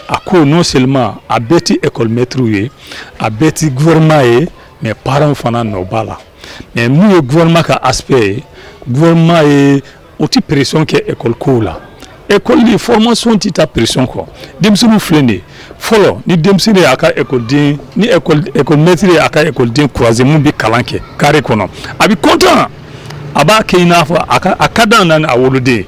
A ko non seulement a bɛɛ ti école maître ye, a bɛɛ ti gouvernement ye, mais parents fana nɔ b'a la. Mais mun ye gouvernement ka aspect ye? Gouvernement ye o ti pression kɛ école kow la. École ni formation ti taa pression kɔ. Denmisɛnninw filɛ nin ye, fɔlɔ ni denmisɛnnin y'a ka école ni école maître ye a ka école croiser mun bɛ kalan kɛ carré kɔnɔ, a bɛ content, a b'a kɛ i n'a fɔ a ka a ka d'an na a woloden.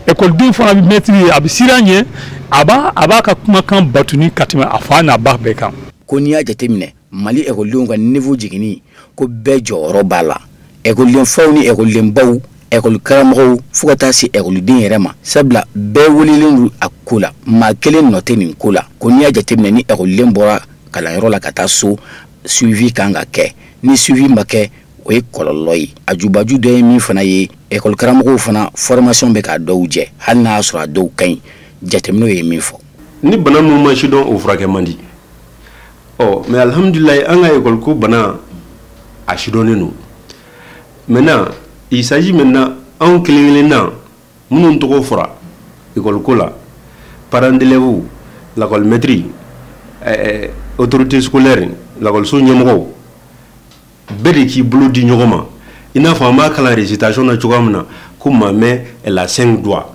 École fana bɛ maître ye, a bɛ siran ɲɛ, a b'a ka kumakan batuni ka tɛmɛ a fa n'a ba bɛɛ kan. Ko n'i y'a jateminɛ Mali ekɔlidenw ka niveau jiginni, ko bɛɛ jɔyɔrɔ b'a la, ekɔliden faw ni ekɔliden baw, ekɔli karamɔgɔw, fo ka taa se ekɔliden yɛrɛ ma, sabula bɛɛ welelen don a ko la, maa kelen nɔ tɛ nin ko la. Ko n'i y'a jateminɛ, ni ekɔliden bɔra kalanyɔrɔ la ka taa so, suivi kan ka kɛ. Ni suivi ma kɛ, o ye kɔlɔlɔ ye. A jubaju dɔ ye min fana ye, ekɔli karamɔgɔw fana formation bɛ k'a dɔw jɛ, hali n'a y'a sɔrɔ a dɔw ka ɲi. Jateminɛw ye min fɔ. Ni bana mun ma si dɔn, o furakɛ man di. Ɔ mais alhamdulilayi, an ka école ko bana a sidɔnnen don. Maintenant, il s'agit maintenant anw kelen kelen na minnu tɔgɔ fɔra école ko la, parents d'élèves, l'école maître, autorité scolaire, lakɔliso ɲɛmɔgɔw, bɛɛ de k'i bolo di ɲɔgɔn ma. I n'a fɔ an b'a kalan récitation na cogoya min na, ko ma main, elle a cinq doigts.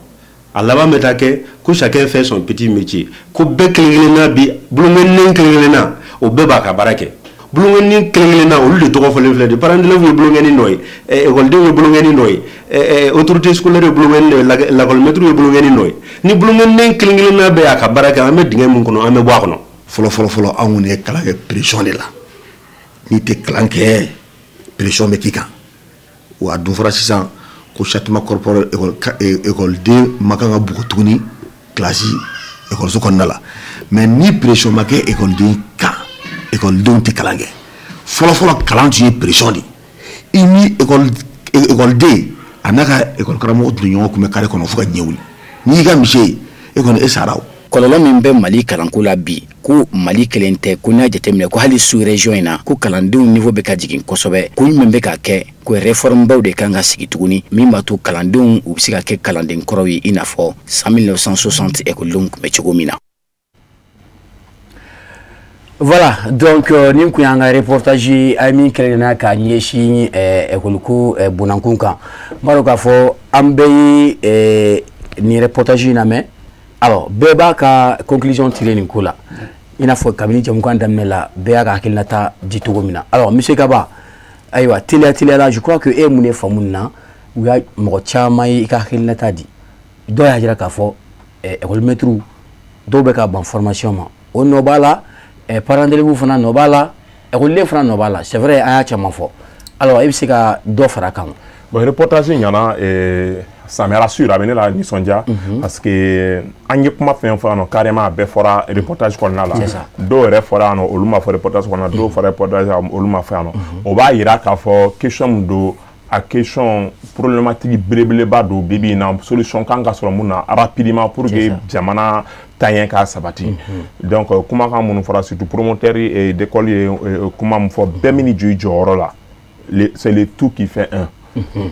A laban bɛ taa kɛ ko chacun fait son petit métier, ko bɛɛ kelen kelenna bi bolonkɔninen kelen kelenna, o bɛɛ b'a ka baara kɛ. Bolonkɔninen kelen kelenna, olu de tɔgɔ fɔlen filɛ de: parents d'élèves ye bolonkɔni dɔ ye, ekɔlidenw ye bolonkɔni dɔ ye, autorité scolaire ye bolonkɔni dɔ ye, lakɔli maître ye bolonkɔni dɔ ye. Ni bolonkɔninen kelen kelenna bɛɛ y'a ka baara kɛ, an bɛ dingɛ min kɔnɔ, an bɛ bɔ a kɔnɔ. Fɔlɔ fɔlɔ fɔlɔ, anw kɔni ye kalan kɛ pression de la. N'i tɛ kalan kɛ, pression bɛ k'i kan. Wa a dun fɔra sisan ko châtiment corporel, école ma kan ka bugɔ tuguni kilasi ekɔliso kɔnɔna la. Mais ni pression ma kɛ ekɔliden kan, ekɔlidenw tɛ kalan kɛ. Fɔlɔ fɔlɔ, kalan tun ye pression de i ni ekɔliden a n'a ka ekɔli karamɔgɔ tun bɛ ɲɔgɔn kunbɛn carré kɔnɔ fo ka diɲɛ wuli. N'i y'i ka misi ye, e kɔni e sara o. Kɔlɔlɔ min bɛ Mali kalanko la bi, ko Mali kelen tɛ, ko n'a jateminɛ ko hali sous région in na, ko kalandenw niveau bɛ ka jigin kosɛbɛ. Ko min bɛ ka kɛ, ko réforme baw de kan ka sigi tuguni min b'a to kalandenw u bɛ se ka kɛ kalanden kɔrɔw ye, i n'a fɔ san 1960 ekɔlidenw tun bɛ cogo min na. Voilà, donc nin kun y'an ka reportage ye, a ye min kɛrɛnkɛrɛnnenya k'a ɲɛsin ekɔli ko bunakun kan. N b'a dɔn k'a fɔ an bɛɛ ye nin reportage in lamɛn. Alors, bɛɛ b'a ka conclusion tirer nin ko la, i n'a fɔ kabini jamukan daminɛ la, bɛɛ y'a ka hakilinata di cogo min na. Alors, monsieur Kaba, ayiwa, teliya teliya la, je crois que e ye mun de faamu nin na? U y'a mɔgɔ caman ye i ka hakilinata di. Dɔw y'a jira k'a fɔ école maître dɔw bɛ ka ban formation ma, o nɔ b'a la, parents d'élèves fana nɔ b'a la, école fana nɔ b'a la. C'est vrai, an y'a caman fɔ. Alors, e bɛ se ka dɔ fara a kan? Bon, reportage ɲana, ça me rassure, a bɛ ne la nisɔndiya parce que an ye kuma fɛn fɔ yan nɔ, carrément a bɛɛ fɔra reportage kɔnɔna la. Dɔw yɛrɛ fɔra yan nɔ, olu ma fɔ reportage kɔnɔna la. Dɔw fɔra reportage la, olu ma fɔ yan nɔ. O b'a yira k'a fɔ question min don, a question problématique belebeleba don. Bi bi in na, solution kan ka sɔrɔ mun na rapidement pour que jamana taaɲɛ ka sabati. Donc kumakan minnu fɔra, surtout promoteur d'école ye kuma min fɔ, bɛɛ min jɔ i jɔyɔrɔ la, c'est le tout qui fait un.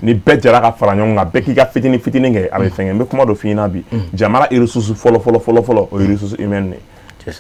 Ni bɛɛ jɛra ka fara ɲɔgɔn kan, bɛɛ k'i ka fitinin fitinin kɛ, a bɛ fɛn kɛ. N bɛ kuma dɔ f'i ɲɛna bi: jamana ressource fɔlɔ fɔlɔ fɔlɔ fɔlɔ, o ye ressource humaine de ye.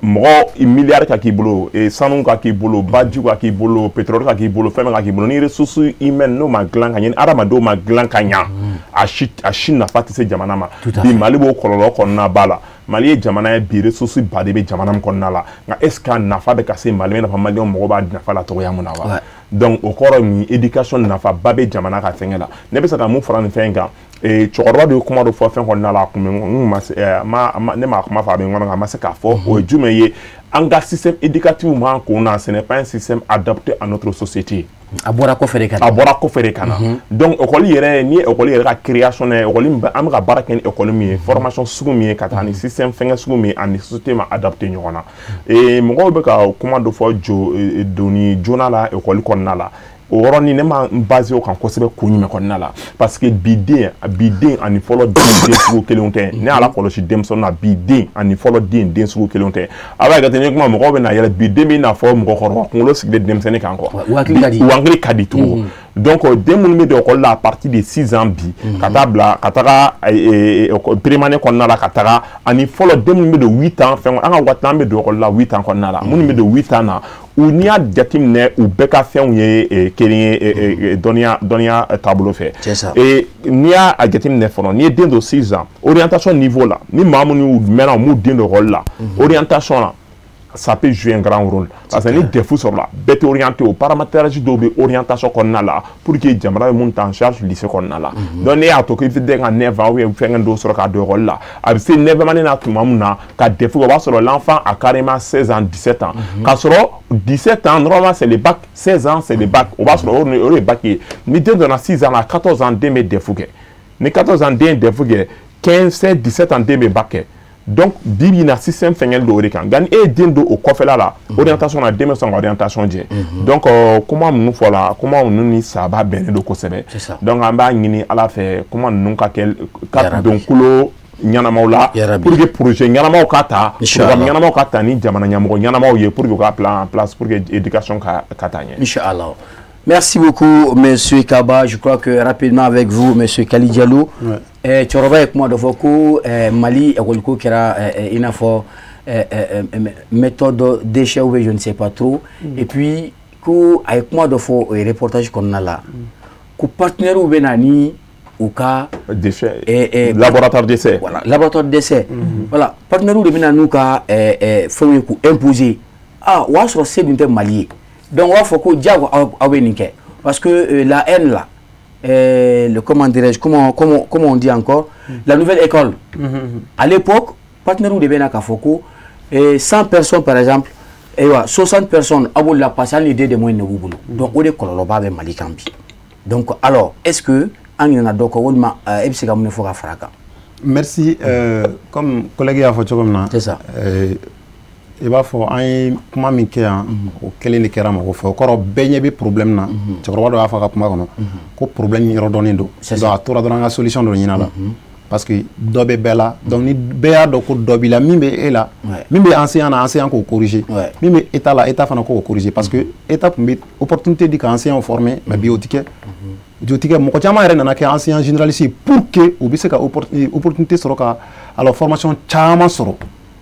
Mɔgɔ miliyari ka k'i bolo, sanu ka k'i bolo, bajiw ka k'i bolo, pétrole ka k'i bolo, fɛn bɛɛ ka k'i bolo, ni ressource humaine n'o ma dilan ka ɲɛ, ni hadamadenw ma dilan ka ɲa, a si nafa tɛ se jamana ma. Bi Mali b'o kɔlɔlɔ kɔnɔna ba la. Mali ye jamana ye bi, ressource ba de bɛ jamana min kɔnɔna la, nka est ce que a nafa bɛ ka se Mali ma i n'a fɔ maliyɛnw mago b'a nafa la cogoya min na wa? Donc o kɔrɔ ye éducation nafa ba bɛ jamana ka fɛnkɛ la. Ne bɛ se ka mun fara nin fɛn in kan? Cɛkɔrɔba dɔ ye kuma dɔ fɔ fɛn kɔnɔna la, a kun bɛ n ma se ne m'a kuma fɔ, a bɛ n kɔnɔ, nka a ma se k'a fɔ. O ye jumɛn ye? An ka système éducatif m'an kun na, ce n'est pas un système adapté à notre société. A bɔra kɔfɛ de ka na. A bɔra kɔfɛ de ka na. Donc école yɛrɛ, ni ye école yɛrɛ ka création ye, école an bɛ ka baara kɛ ni école min ye, formation sugu min ye, ka taa ni système fɛngɛ sugu min ye, ani société ma adapté ɲɔgɔn na. Mɔgɔw bɛ ka kuma dɔ fɔ jo donni joona la école kɔnɔna la. O yɔrɔnin ne ma n basé o kan kosɛbɛ kun jumɛn kɔnɔna la? Parce que bi den ani fɔlɔ den den sugu kelenw tɛ. Ne y'a kɔlɔsi denmisɛnnin na, bi den ani fɔlɔ den den sugu kelenw tɛ. A b'a jate ni kuma mɔgɔw bɛ na yɛlɛ, bi den bɛ i n'a fɔ mɔgɔkɔrɔba kunkolo sigilen denmisɛnnin kan quoi. U hakili ka di. U hakili ka di tugun. Donc den minnu bɛ don école la à partir de 6 ans bi, ka taa bila ka taga première année kɔnɔna la, ka taga ani fɔlɔ den minnu bɛ don 8 ans fɛn, an ka waati an bɛ don école la 8 ans kɔnɔna la, minnu bɛ don 8 ans na, u n'i y'a jateminɛ, u bɛɛ ka fɛnw ye kelen ye dɔnniya taabolo fɛ. N'i y'a jateminɛ fɔlɔ, n'i ye den don 6 ans orientation niveau la, ni maa minnu mɛnna u m'u den don école la, orientation la, ça peut jouer un grand rôle. Parce que ni défaut sɔrɔ la, bɛɛ tɛ orienté o paramétrage dɔw bɛ orientation kɔnɔna la pour que jamana bɛ mun ta en charge lycée kɔnɔna la. Donc ne y'a to k'i bɛ den ka 9 ans ou bien fɛn dɔw sɔrɔ k'a don école la, a bɛ se 9 année na tuma min na ka défaut, o b'a sɔrɔ l'enfant a carrément 16 ans, 17 ans. K'a sɔrɔ 17 ans normalement c'est le bac, 16 ans c'est le bac, o b'a sɔrɔ o de ye bac ye. Ni den donna 6 ans à 14 ans, den bɛ défaut kɛ. Ni 14 ans den ye défaut kɛ, 15, 16, 17 ans den bɛ bac kɛ. Donc bi bi in na système fɛngɛli don o de kan. Nka ni e ye den don o kɔfɛla la orientation na, den bɛ sɔn ka orientation jɛ. Donc kuma ninnu fɔla, kuma ninnu ni saba bɛnnen don kosɛbɛ. Donc an b'a ɲini Ala fɛ kuma ninnu ka kɛ ka don kulo ɲɛnamaw la pour que projet ɲɛnamaw ka ta, programme ɲɛnamaw ka ta ni jamana ɲɛmɔgɔ ɲɛnamaw ye pour que u ka plan en place pour que éducation ka taa ɲɛ. Inchallah. Merci beaucoup, Monsieur Kaba. Je crois que rapidement avec vous, Monsieur Kali Diallo. Cɛkɔrɔba ye kuma dɔ fɔ ko Mali école ko kɛra i n'a fɔ méthode d'échec ou je ne sais pas trop. Et puis ko a ye kuma dɔ fɔ o reportage kɔnɔna la, ko partenaires bɛ na ni u ka déchet, laboratoire d'essai. Voilà, laboratoire d'essai. Voilà, partenaires de bɛ na n'u ka fɛnw ye k'u imposer. Ah, o y'a sɔrɔ se dun tɛ Mali ye. Donc on va faire quoi? Parce que la haine là, le comment dirais-je, comment on dit encore, la nouvelle école. À l'époque, partenaire de Bena Kafoko, 100 personnes par exemple, et 60 personnes, à la passer l'idée de moyens de boulot. Donc on est coloroba avec Mali Kambi. Donc alors, est-ce que on y en a d'autres, on m'a Merci. Comme collègue a fait comme c'est ça. I b'a fɔ an ye kuma min kɛ yan, o kelen de kɛra mɔgɔ fɛ. O kɔrɔ bɛɛ ɲɛ bɛ problème na. Cɛkɔrɔba dɔ y'a fɔ a ka kuma kɔnɔ ko problème yɔrɔ dɔnnen don. Donc a tora dɔrɔn an ka solution dɔ ɲini a la, parce que dɔ bɛ bɛɛ la. Donc ni bɛɛ y'a dɔn ko dɔ b'i la, min bɛ e la, min bɛ enseignant na, enseignant k'o corriger, min bɛ état la, état fana k'o corriger, parce que état tun bɛ opportunité di ka enseignant former, mais bi o ti kɛ. O ti kɛ. Mɔgɔ caman yɛrɛ nana kɛ enseignant généraliste ye pour que u bɛ se ka opportunité sɔrɔ ka alors formation caman sɔrɔ.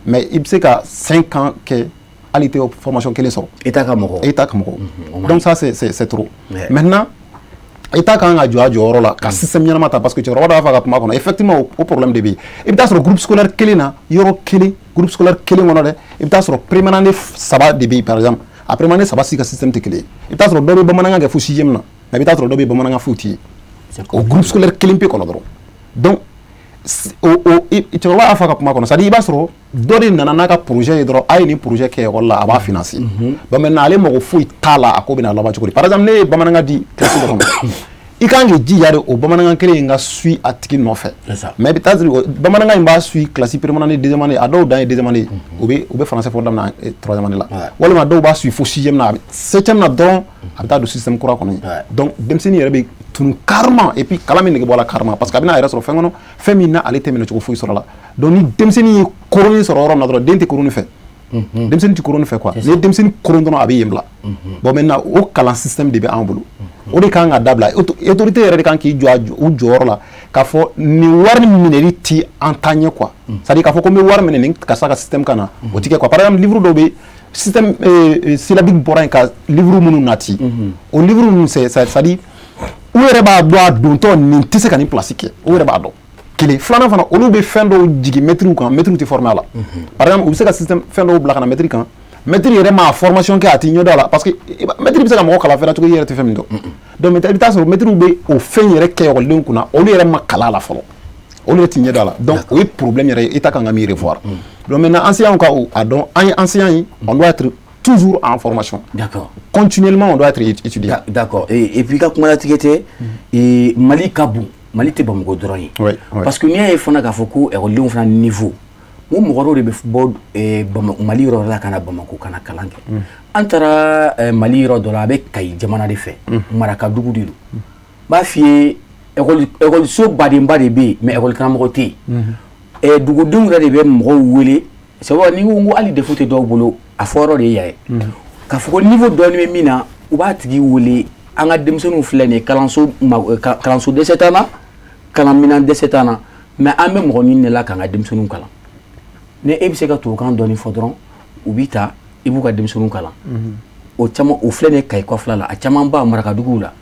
Mais i bɛ se ka 5 ans kɛ hali i tɛ formation kelen sɔrɔ. État ka mɔgɔ. État ka mɔgɔ. Donc ça c'est trop. Maintenant État kan ka jɔ a jɔyɔrɔ la ka système ɲɛnama ta, parce que cɛkɔrɔba dɔ b'a fɔ a ka kuma kɔnɔ, effectivement o problème de bɛ yen. I bɛ taa sɔrɔ groupe scolaire kelen na, yɔrɔ kelen, groupe scolaire kelen kɔnɔ dɛ, i bɛ taa sɔrɔ première année saba de bɛ yen par exemple. A première année saba si ka système tɛ kelen ye. I bɛ taa sɔrɔ dɔ bɛ bamanankan kɛ fo 6e na, mais i bɛ taa sɔrɔ dɔ bɛ bamanankan foyi tɛ yen. O groupe scolaire kelen pe kɔnɔ dɔrɔn. Donc o cɛkɔrɔba y'a fɔ a ka kuma kɔnɔ, c'est à dire i b'a sɔrɔ dɔ de nana n'a ka projet ye dɔrɔn, a ye nin projet kɛ école la, a b'a financer. Bon maintenant ale mago foyi t'a la, a ko bɛna laban cogo di? Par exemple ne ye bamanankan di classe dɔ kɔnɔ, i kan k'i jija de o bamanankan kelen in ka suit a tigi nɔfɛ. Mais i bɛ taa sɔrɔ bamanankan in b'a suit classe première année, deuxième année, a dɔw dan ye deuxième année, u bɛ français fɔ daminɛ troisième année la, walima dɔw b'a suit fo sixième na, septième na dɔrɔn a bɛ taa don système kura kɔnɔ. Donc denmisɛnnin yɛrɛ bɛ tunu carrément, et puis kalan min nege bɔ a la carrément, parce que a bɛna a yɛrɛ sɔrɔ fɛn kɔnɔ, fɛn min na ale tɛ minɛ cogo foyi sɔrɔ la. Donc ni denmisɛnnin ye koroni sɔrɔ yɔrɔ min na dɔrɔn, den tɛ koroni fɛ. Denmisɛnnin tɛ koroni fɛ quoi. Ni ye denmisɛnnin koron dɔrɔn, a bɛ yen bila. Bon maintenant o kalan système de bɛ an bolo, o de kan ka dabila. Autorité yɛrɛ de kan k'i jɔ u jɔyɔrɔ la k'a fɔ nin wari minɛli ti an ta ɲɛ quoi. C'est à dire k'a fɔ ko n bɛ wari minɛ nin karisa ka système ka na, o ti kɛ quoi. Par exemple livre dɔw bɛ système syllabique bɔra yen ka livre minnu nati, o livre ninnu c'est à dire u yɛrɛ b'a dɔn a dontɔ nin tɛ se ka nin place kɛ, u yɛrɛ b'a dɔn. Kelen filanan fana, olu bɛ fɛn dɔw jigin mɛtiriw kan, mɛtiriw tɛ former a la. Par exemple, u bɛ se ka système fɛn dɔw bila ka na mɛtiri kan, mɛtiri yɛrɛ m'a formation kɛ, a t'i ɲɛdɔn a la, parce que mɛtiri bɛ se ka mɔgɔ kalan fɛn na cogo i yɛrɛ tɛ fɛn min dɔn. Donc i bɛ taa sɔrɔ mɛtiriw bɛ o fɛn yɛrɛ kɛ ekɔlidenw kunna, olu yɛrɛ ma kalan a la fɔlɔ, olu yɛrɛ t'i ɲɛdɔn a la. Donc o ye problème yɛrɛ ye, État kan ka min revoir. Donc maintenant, enseignants ka a dɔn, an ye enseignant ye, on doit être toujours en formation. D'accord. Continuellement, on doit être étudiant. D'accord. Et puis, ka kuma latigɛ tɛ, Mali ka bon, Mali tɛ Bamakɔ dɔrɔn ye. Parce que n'i y'a ye fana k'a fɔ ko ekɔlidenw fana niveau, n ko mɔgɔ dɔw de bɛ bɔ Mali yɔrɔ la ka na Bamakɔ ka na kalan kɛ. An taara Mali yɔrɔ dɔ la, a bɛ Kayi jamana de fɛ, Marakadugu de don. N b'a f'i ye, ekɔliso badenba de bɛ yen, mais ekɔli karamɔgɔ tɛ yen. Dugudenw yɛrɛ de bɛ mɔgɔw wele. C'est vrai, n'i ko hali défaut tɛ dɔw bolo, a fɔ yɔrɔ de ye yan ye. K'a fɔ ko niveau dɔɔni bɛ min na, u b'a tigi wele, an ka denmisɛnninw filɛ nin ye, kalanso dɛsɛ t'an na, kalanminɛn dɛsɛ t'an na, mais an bɛ mɔgɔ ɲini de la k'an ka denmisɛnninw kalan. Ni e bɛ se ka tubabukan dɔɔni fɔ dɔrɔn, u b'i ta, i b'u ka denmisɛnninw kalan. O caman o filɛ nin ye Kayi kɔfɛla la, a caman b'a Marakaduguw la.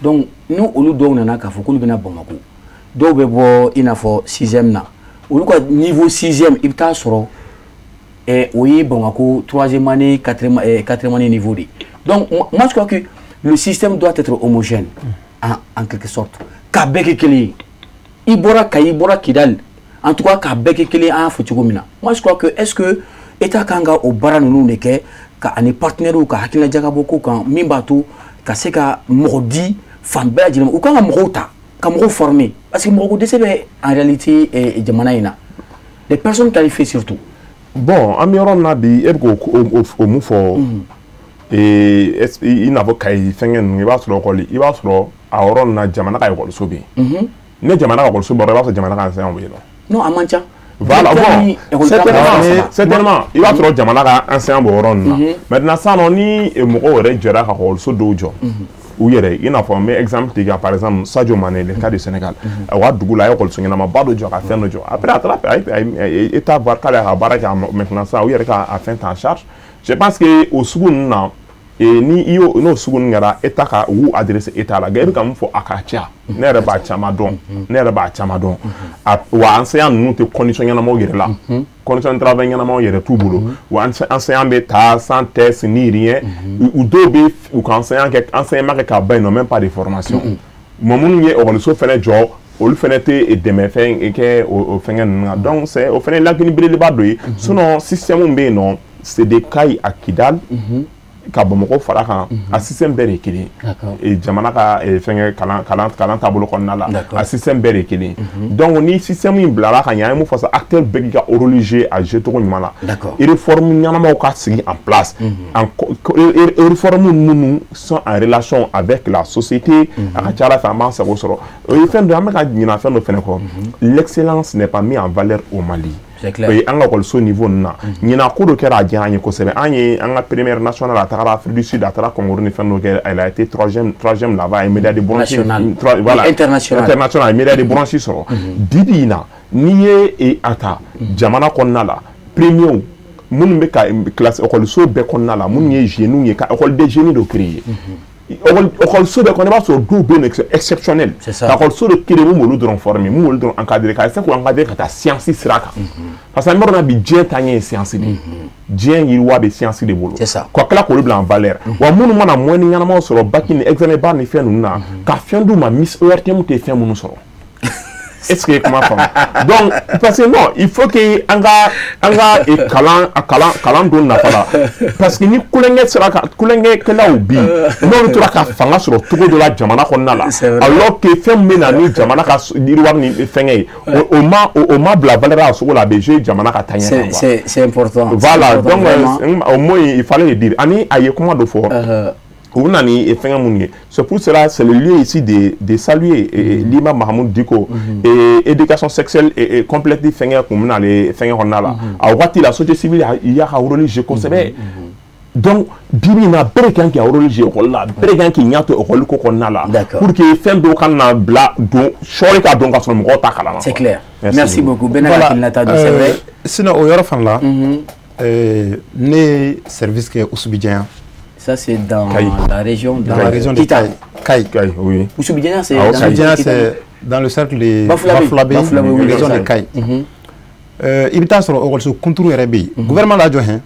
Donc ni olu dɔw nana k'a fɔ k'olu bɛna Bamakɔ, dɔw bɛ bɔ i n'a fɔ sixième na, olu ka niveau sixième, i bɛ taa sɔrɔ o ye Bamako troisième année, quatrième année niveau de. Donc moi je crois que le système doit être homogène en quelque sorte. K'a bɛɛ kɛ kelen ye. I bɔra Kayi, i bɔra Kidal, en tout cas k'a bɛɛ kɛ kelen ye, an y'a fɔ cogo min na. Moi je crois que est-ce que État kan ka o baara ninnu de kɛ, ka ani partenaires ka hakilina jagabɔ ko kan min b'a to ka se ka mɔgɔ di fan bɛɛ lajɛlen ma. U kan ka mɔgɔw ta, ka mɔgɔw former, parce que mɔgɔko dɛsɛ bɛ en réalité jamana in na. Les personnes qualifiées surtout. Bon, an bɛ yɔrɔ min na bi, e bɛ k'o mun fɔ, i n'a fɔ Kayi fɛnkɛ ninnu, i b'a sɔrɔ ekɔli, i b'a sɔrɔ a yɔrɔ ninnu na jamana ka ekɔliso bɛ yen. Ne jamana ka ekɔliso bɔra, i b'a sɔrɔ jamana ka enseignant bɛ yen nɔ. Non, a man ca. Voilà, bon, certainement, i b'a sɔrɔ jamana ka enseignant b'o yɔrɔ ninnu na. Maintenant sisan nɔ, ni mɔgɔw yɛrɛ jɛra ka ekɔliso dɔw jɔ u yɛrɛ, i n'a fɔ n bɛ exemple tigɛ, par exemple Sadio Mané, le cas du Sénégal, a ka dugu la, a ye ekɔliso ɲɛnamaba dɔ jɔ, ka fɛn dɔ jɔ. Après a taara État voir k'ale ka baara kɛ, maintenant sisan u yɛrɛ ka a fɛn ta en charge. Je pense que o sugu ninnu na, ni i y'o n'o sugu ninnu kɛra, État ka u adressé État la. Nka e bɛ ka mun fɔ, a ka ca, ne yɛrɛ b'a caman dɔn, ne yɛrɛ b'a caman dɔn. Wa enseignant ninnu tɛ condition ɲɛnamaw yɛrɛ la, condition de travail ɲɛnamaw yɛrɛ t'u bolo. Wa enseignant bɛ ta sans test ni rien. U dɔw bɛ u ka enseignant kɛ, enseignement kɛ k'a ban, ils n'ont même pas de formation. Mɔgɔ minnu ye ekɔliso fɛnɛ jɔ, olu fɛnɛ tɛ dɛmɛ fɛn kɛ o fɛngɛ ninnu na. Donc c'est o fɛnɛ ye lacune belebeleba dɔ ye. Sinon système bɛ yen nɔ, c'est de Kayi à Kidal, ka Bamakɔ fara kan, a système bɛɛ de ye kelen ye. Jamana ka fɛngɛ kalan taabolo kɔnɔna la, a système bɛɛ de ye kelen ye. Donc ni système in bilara ka ɲɛ, an ye mun fɔ sisan, acteur bɛɛ k'i ka rôle jouer a jouer cogo ɲuman na. Réforme ɲɛnamaw ka sigi en place, en réforme minnu sont en relation avec la société, a ka ca Ala fɛ an b'an sago sɔrɔ. O ye fɛn dɔ ye, an bɛ ka ɲinɛ fɛn dɔ fɛnɛ kɔ, l'excellence n'est pas mise en valeur au Mali. An ka ekɔliso niveau ninnu na, ɲinan ko dɔ kɛra, a diyara an ye kosɛbɛ. An ye an ka première nationale, a tagara Afrique du Sud, a taara concours ni fɛn dɔ kɛ, elle a été troisième là-bas, a ye médaille de bronze, voilà, international, a ye médaille de bronze sɔrɔ. Bi bi in na, n'i ye a ta jamana kɔnɔna la, premier minnu bɛ ka classe ekɔliso bɛɛ kɔnɔna la, minnu ye jeunes ye, ka école des jeunes dɔ créer. Ekɔliso bɛɛ kɔnɔ, i b'a sɔrɔ dɔw bɛ yen exceptionnel, ka ekɔliso dɔ créer mun b'olu dɔrɔn former, mun b'olu dɔrɔn encadrer, ka essayer k'u encadrer ka taa science sira kan. Parce que an bɛ yɔrɔ min na bi, diɲɛ taaɲɛ ye science de ye, diɲɛ yiriwa bɛ science de bolo. Ka tila k'olu bila en valeur. Wa minnu mana moyen ɲɛnamaw sɔrɔ bac ni examen ba ni fɛn ninnu na, ka fɛn d'u ma, Miss ORTM tɛ fɛn minnu sɔrɔ. Est-ce que kuma faamu? Donc parce que non, il faut que an ka kalan don nafa la, parce que ni kulonkɛ sera ka kulonkɛkɛlaw bi, n'olu tora ka fanga sɔrɔ cogo dɔ la jamana kɔnɔna la, alors que fɛn min bɛ na ni jamana ka yiriwa ni fɛngɛ ye, o ma bila valeur a sogo la, a bɛ jouer jamana ka taaɲɛ kan quoi. C'est important. Voilà, donc au moins il fallait le dire. Ani a ye kuma dɔ fɔ. U bɛ na ni fɛngɛ minnu ye, c'est pour cela, c'est le lieu ici de saluer l'imam Mahmoud Dicko et éducation sexuelle et complète fɛngɛ kun bɛna ale fɛngɛ kɔnɔna la. A waati la, société civile y'a ka rôle jouer kosɛbɛ. Donc bi bi in na, bɛɛ de kan k'i ka rôle jouer école la, bɛɛ de kan k'i ɲɛ to école ko kɔnɔna la, pour que fɛn dɔw kana na bila don sɔɔri ka don ka sɔrɔ mɔgɔw t'a kalama. C'est clair. Merci beaucoup. Bɛɛ n'a hakilinata don, c'est vrai. Sinon o yɔrɔ fana la, ne ye service kɛ Oussoubidian. Ça, c'est dans la région de la région de Kita. Kayi. Kayi, oui. Oussoubidian, c'est dans la région de c'est Dans le cercle de Bafulabé, région de Kayes. I bɛ taa sɔrɔ ekɔliso kunturu yɛrɛ bɛ yen, gouvernement l'a jɔ hɛn,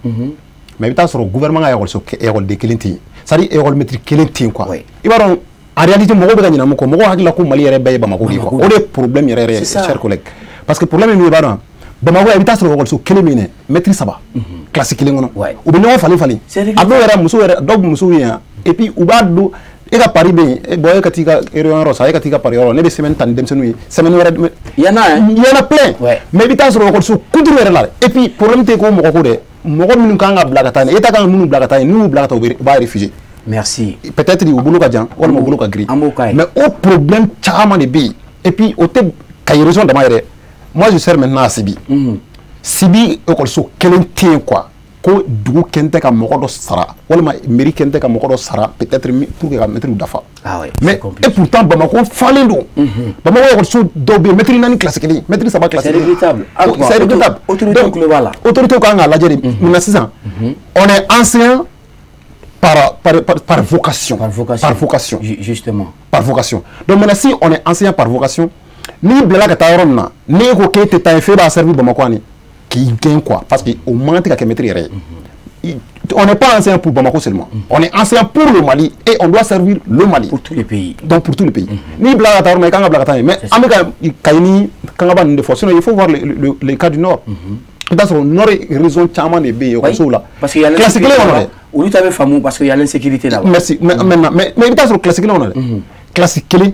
mais i bɛ taa sɔrɔ gouvernement ka ekɔliso ekɔliden kelen tɛ yen, c'est à dire école maître kelen tɛ yen quoi. I b'a dɔn, en réalité, mɔgɔw bɛ ka ɲinɛ mun kɔ, mɔgɔw hakili la ko Mali yɛrɛ bɛɛ ye Bamako de ye quoi. O de ye problème yɛrɛ yɛrɛ ye, chers collègues, parce que problème min, i b'a dɔn, Bamakɔ, i bɛ taa sɔrɔ ekɔliso kelen min dɛ, maître saba classe kelen kɔnɔ, u bɛ ɲɔgɔn falen falen. A dɔw yɛrɛ, muso yɛrɛ, dɔw bɛ musow ye yan, et puis u b'a don e ka pari bɛ yen, bon, e ka t'i ka réunion yɔrɔ sa, e ka t'i ka pari yɔrɔ, ne bɛ semaine ta ni denmisɛnninw ye, semaine wɛrɛ. Il y en a hein. Il y en a plein. Mais i bɛ taa sɔrɔ ekɔliso kunturu yɛrɛ la, et puis problème tɛ ko mɔgɔ ko dɛ, mɔgɔ minnu kan ka bila ka taa yen, État kan ka minnu bila ka taa yen, n'u y'u bila ka taa, u b'a refuser. Merci. Peut-être u bolo ka jan walima u bolo ka girin. An b'o k'a ye. Mais o problème caman de bɛ yen, et puis o tɛ Kayi région dama yɛrɛ. Moi, je sers maintenant à Sibi. Sibi, ekɔliso kelen tɛ yen quoi, ko dugu kɛn tɛ ka mɔgɔ dɔ sara walima mairie kɛn tɛ ka mɔgɔ dɔ sara peut-être pour que ka mɛtiriw dafa. Ah ouais, mais et pourtant Bamako falen don. Bamako ekɔliso dɔw bɛ yen, mɛtiri naani classe kelen, mɛtiri saba classe C'est kelen. regrettable. C'est regrettable. Autorité tulo b'a la. Autorité kan k'a lajɛ de. Maintenant sisan, on est enseignant par vocation. Par vocation. Par vocation. Justement. Par vocation. Donc maintenant, si on est enseignant par vocation, n'i bilala ka taa yɔrɔ min na, n'e ko k'e tɛ taa yen f'e b'a servir Bamako ani k'i gɛn quoi, parce que o man kan tɛ ka kɛ maître yɛrɛ ye. On n'est pas enseignant pour Bamako seulement. On est enseignant pour le Mali et on doit servir le Mali. Pour tous les pays. Donc pour tous les pays. N'i bilala ka taa yɔrɔ min na, i kan ka bila ka taa yen. Mais an bɛ ka Kayi ni Kangaba ninnu de fɔ. Sinon, il faut voir le cas du Nord. I bɛ taa sɔrɔ Nord région caman de bɛ yen ekɔlisow la. Parce qu'il y a classe kelen kɔnɔ dɛ. Olu ta bɛ faamu parce qu'il y a l'insécurité là-bas. Merci. Mais maintenant, mais i bɛ taa sɔrɔ classe kelen kɔnɔ dɛ. Classe kelen,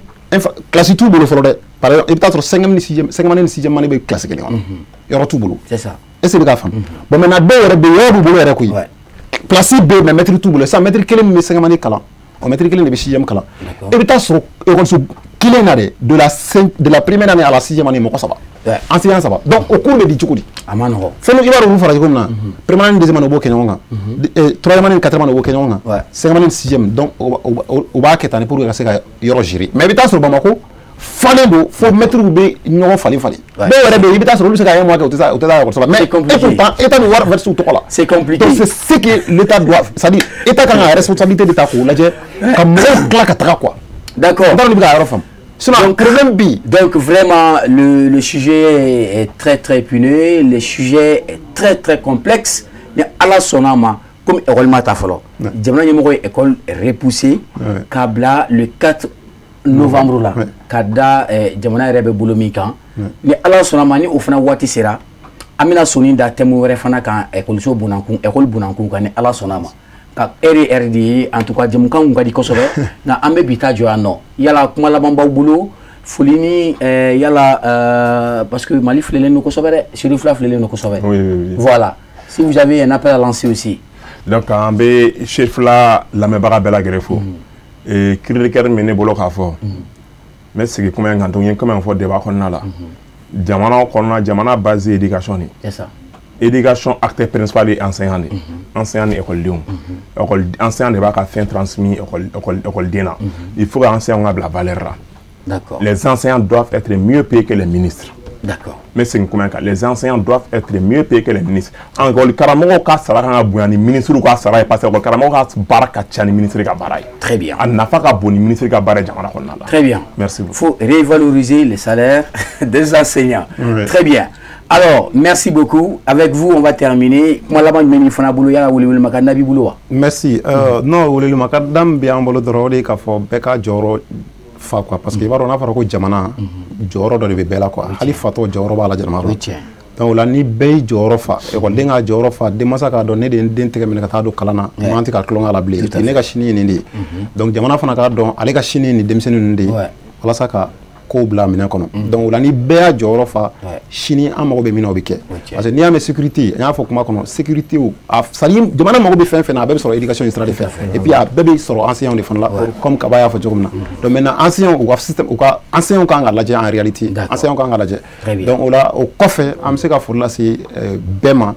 classe t'u bolo fɔlɔ dɛ. Par exemple, i bɛ taa sɔrɔ cinquième ni sixième, cinquième année ni sixième année bɛ classe kelen kɔnɔ. Yɔrɔ t'u bolo. C'est ça. Est-ce que i bɛ k'a faamu? Bon, maintenant, dɔw yɛrɛ bɛ yen, yɔrɔ b'u bolo yɛrɛ koyi. Place bɛ yen, mais maître t'u bolo. Sisan, maître kelen min bɛ cinquième année kalan, o maître kelen de bɛ sixième kalan. I bɛ taa sɔrɔ ekɔliso kelen na dɛ, de la première année à la sixième année, mɔgɔ saba. Enseignant saba. Donc o cours bɛ di cogo di? A ma nɔgɔn. Fɛn i b'a dɔn olu fara cogo min na, première année ni deuxième année, u b'o kɛ ɲɔgɔn kan. Troisième année ni quatrième année, u b'o kɛ ɲɔgɔn kan. Cinquième année ni sixième, donc u b'a kɛ tan de pour que ka se ka yɔrɔ gérer. Mais i bɛ taa sɔrɔ Bamako falen don fo mɛtiriw bɛ ɲɔgɔn falen falen. Dɔw yɛrɛ bɛ yen, i bɛ taa sɔrɔ olu bɛ se ka un mois kɛ, u tɛ taa ekɔliso la. Mais et pourtant État bɛ wari verser u tɔgɔ la. C'est compliqué. Donc c'est ce que l'État doit, c'est-à-dire État kan ka responsabilité de ta k'o lajɛ ka mɔgɔw tila ka taga quoi. D'accord. N t'a dɔn n'i bɛ ka yɔrɔ faamu. Sinon, donc, problème bi. Donc vraiment, le sujet est très très épineux, le sujet est très très complexe. Mais Ala sɔnna ma, comme école ma ta fɔlɔ, jamana ɲɛmɔgɔ ye école repoussée k'a bila le 4 novembre la, ka da jamana yɛrɛ bɛ bolo min kan. Ni Ala sɔnna ma, ni o fana waati sera, an bɛna sɔnni da thème wɛrɛ fana kan, ekɔliso bunakun, école bunakun kan, ni Ala sɔnna ma. Ka heure heure de ye, en tout cas jɛmukan kun ka di kosɛbɛ, nka an bɛ bi ta jɔ yan nɔ. Yala kuma laban b'aw bolo, foli ni yala, parce que Mali filɛlen don kosɛbɛ dɛ, Cherifla filɛlen don kosɛbɛ. Oui. Voilà. Si vous avez un appel à lancer aussi. Donc an bɛ Cherifla lamɛnbaga bɛɛ lajɛlen fo. Cri de cœur min ne bolo k'a fɔ, n bɛ segin kuma in kan tuguni, n ye kuma in fɔ débat kɔnɔna la. Jamana kɔnɔna, jamana base ye éducation de ye. C'est ça. Éducation, acteur principal ye enseignant de ye. Enseignant ni écoledenw. École, enseignant de b'a ka fɛn transmis école école écoleden na. Il faut que enseignant ka bila valeur la. D'accord. Les enseignants doivent être mieux payés que les ministres. D'accord. N bɛ segin kuma in kan, les enseignants doivent être mieux payés que les ministres. École karamɔgɔw ka sara kan ka bonya ni ministre ka sara ye, parce que école karamɔgɔ ka baara ka ca ni ministre ka baara ye. Très bien. A nafa ka bon ni ministre ka baara ye jamana kɔnɔna la. Très bien. Merci Il beaucoup. faut révaloriser les salaires des enseignants. Ouais. Très bien. Alors, merci beaucoup. Avec vous, on va terminer. Kuma laban jumɛn b'i fana bolo, yala welewele ma ka nabi bolo wa? Merci. Non, weleli ma ka dan bɛ an bolo dɔrɔn, o de ye k'a fɔ bɛɛ ka jɔyɔrɔ fa quoi, parce que i b'a dɔn, n'a fɔra ko jamana, jɔyɔrɔ dɔ de bɛ bɛɛ la quoi, hali fatɔ jɔyɔrɔ b'a la jamana O ye kɔnɔ. tiɲɛ. Donc o la, ni bɛɛ y'i jɔyɔrɔ fa, ekɔliden k'a jɔyɔrɔ fa, denmansa k'a dɔn ne de ye n den tɛgɛ minɛ ka taa don kalan na, man tɛ ka tulonkɛ a la bilen, ne ka sini ye nin de ye. Donc jamana fana k'a dɔn ale ka sini ye nin denmisɛnnin ninnu de ye, walasa ka kow bila minɛn kɔnɔ. Donc o la, ni bɛɛ y'a jɔyɔrɔ fa, sini an mago bɛ min na, o bɛ kɛ, parce que n'i y'a mɛn sécurité, n y'a fɔ kuma kɔnɔ, sécurité o a, c'est à dire jamana mago bɛ fɛn fɛn na, a bɛɛ bɛ sɔrɔ éducation in sira de fɛ, et puis a bɛɛ bɛ sɔrɔ enseignant de fana la, comme Kaba y'a fɔ cogo min na. Donc maintenant, enseignant, u ka système, u ka enseignant kan ka lajɛ, en réalité enseignant kan ka lajɛ. Donc o la, o kɔfɛ, an bɛ se ka foli lase bɛɛ ma,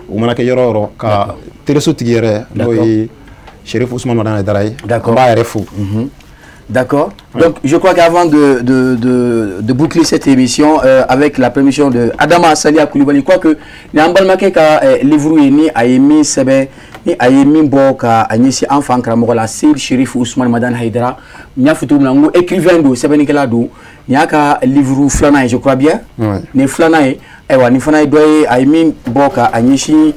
o mana kɛ yɔrɔ o yɔrɔ, ka teleso tigi yɛrɛ, n'o ye Chérif Ousmane Madani Haïdara ye, an b'a yɛrɛ fo. D'accord. Donc, je crois qu'avant de boucler cette émission, avec la permission de Adama Salia Koulibaly, quoique, ni an balimakɛ ka livre ye, ni a ye min sɛbɛn Ni a ye min bɔ ka a ɲɛsin an fa karamɔgɔ la Seyid Sherif Ousmane Madani Haidara. N y'a fɔ cogo min na, n ko écrivain don, sɛbɛnnikɛla don. Nin y'a ka livre filanan ye, je crois bien. Nin filanan ye. Ayiwa, nin fana ye dɔ ye a ye min bɔ ka a ɲɛsin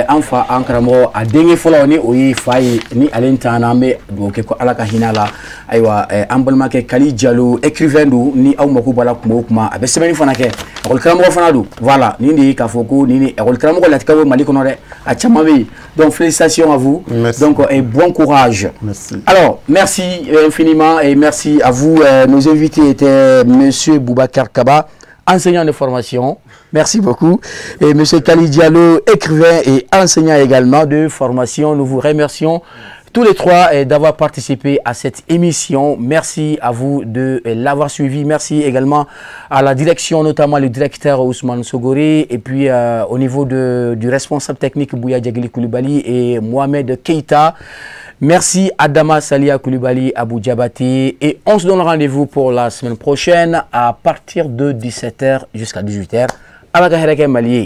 an fa an karamɔgɔ, a denkɛ fɔlɔ ni o ye fa ye, ni ale taana, an bɛ dugawu kɛ ko Ala ka hinɛ a la. Ayiwa, an balimakɛ Kali Jalo, écrivain don. Ni aw mako b'a la kuma o kuma, a bɛ sɛbɛnni fana kɛ, école karamɔgɔ fana don. Voilà, nin de ye k'a fɔ ko nin ni école karamɔgɔ latigɛ bɛ Mali kɔnɔ dɛ, a caman bɛ yen. Donc félicitations à vous. Merci. Donc et bon courage. Merci. Alors merci infiniment et merci à vous. Nos invités étaient monsieur Boubacar Kaba, enseignant de formation. Merci beaucoup. Et monsieur Kali Diallo, écrivain et enseignant également de formation. Nous vous remercions tous les trois d'avoir participé à cette émission. Merci à vous de l'avoir suivi. Merci également à la direction, notamment le directeur Ousmane Sogoré, et puis au niveau du responsable technique Bouya Djagli Koulibaly et Mohamed Keita. Merci Adama Salia Koulibaly, Abou Diabaté. Et on se donne rendez-vous pour la semaine prochaine à partir de 17h jusqu'à 18h. Ala ka hɛrɛ kɛ Mali ye.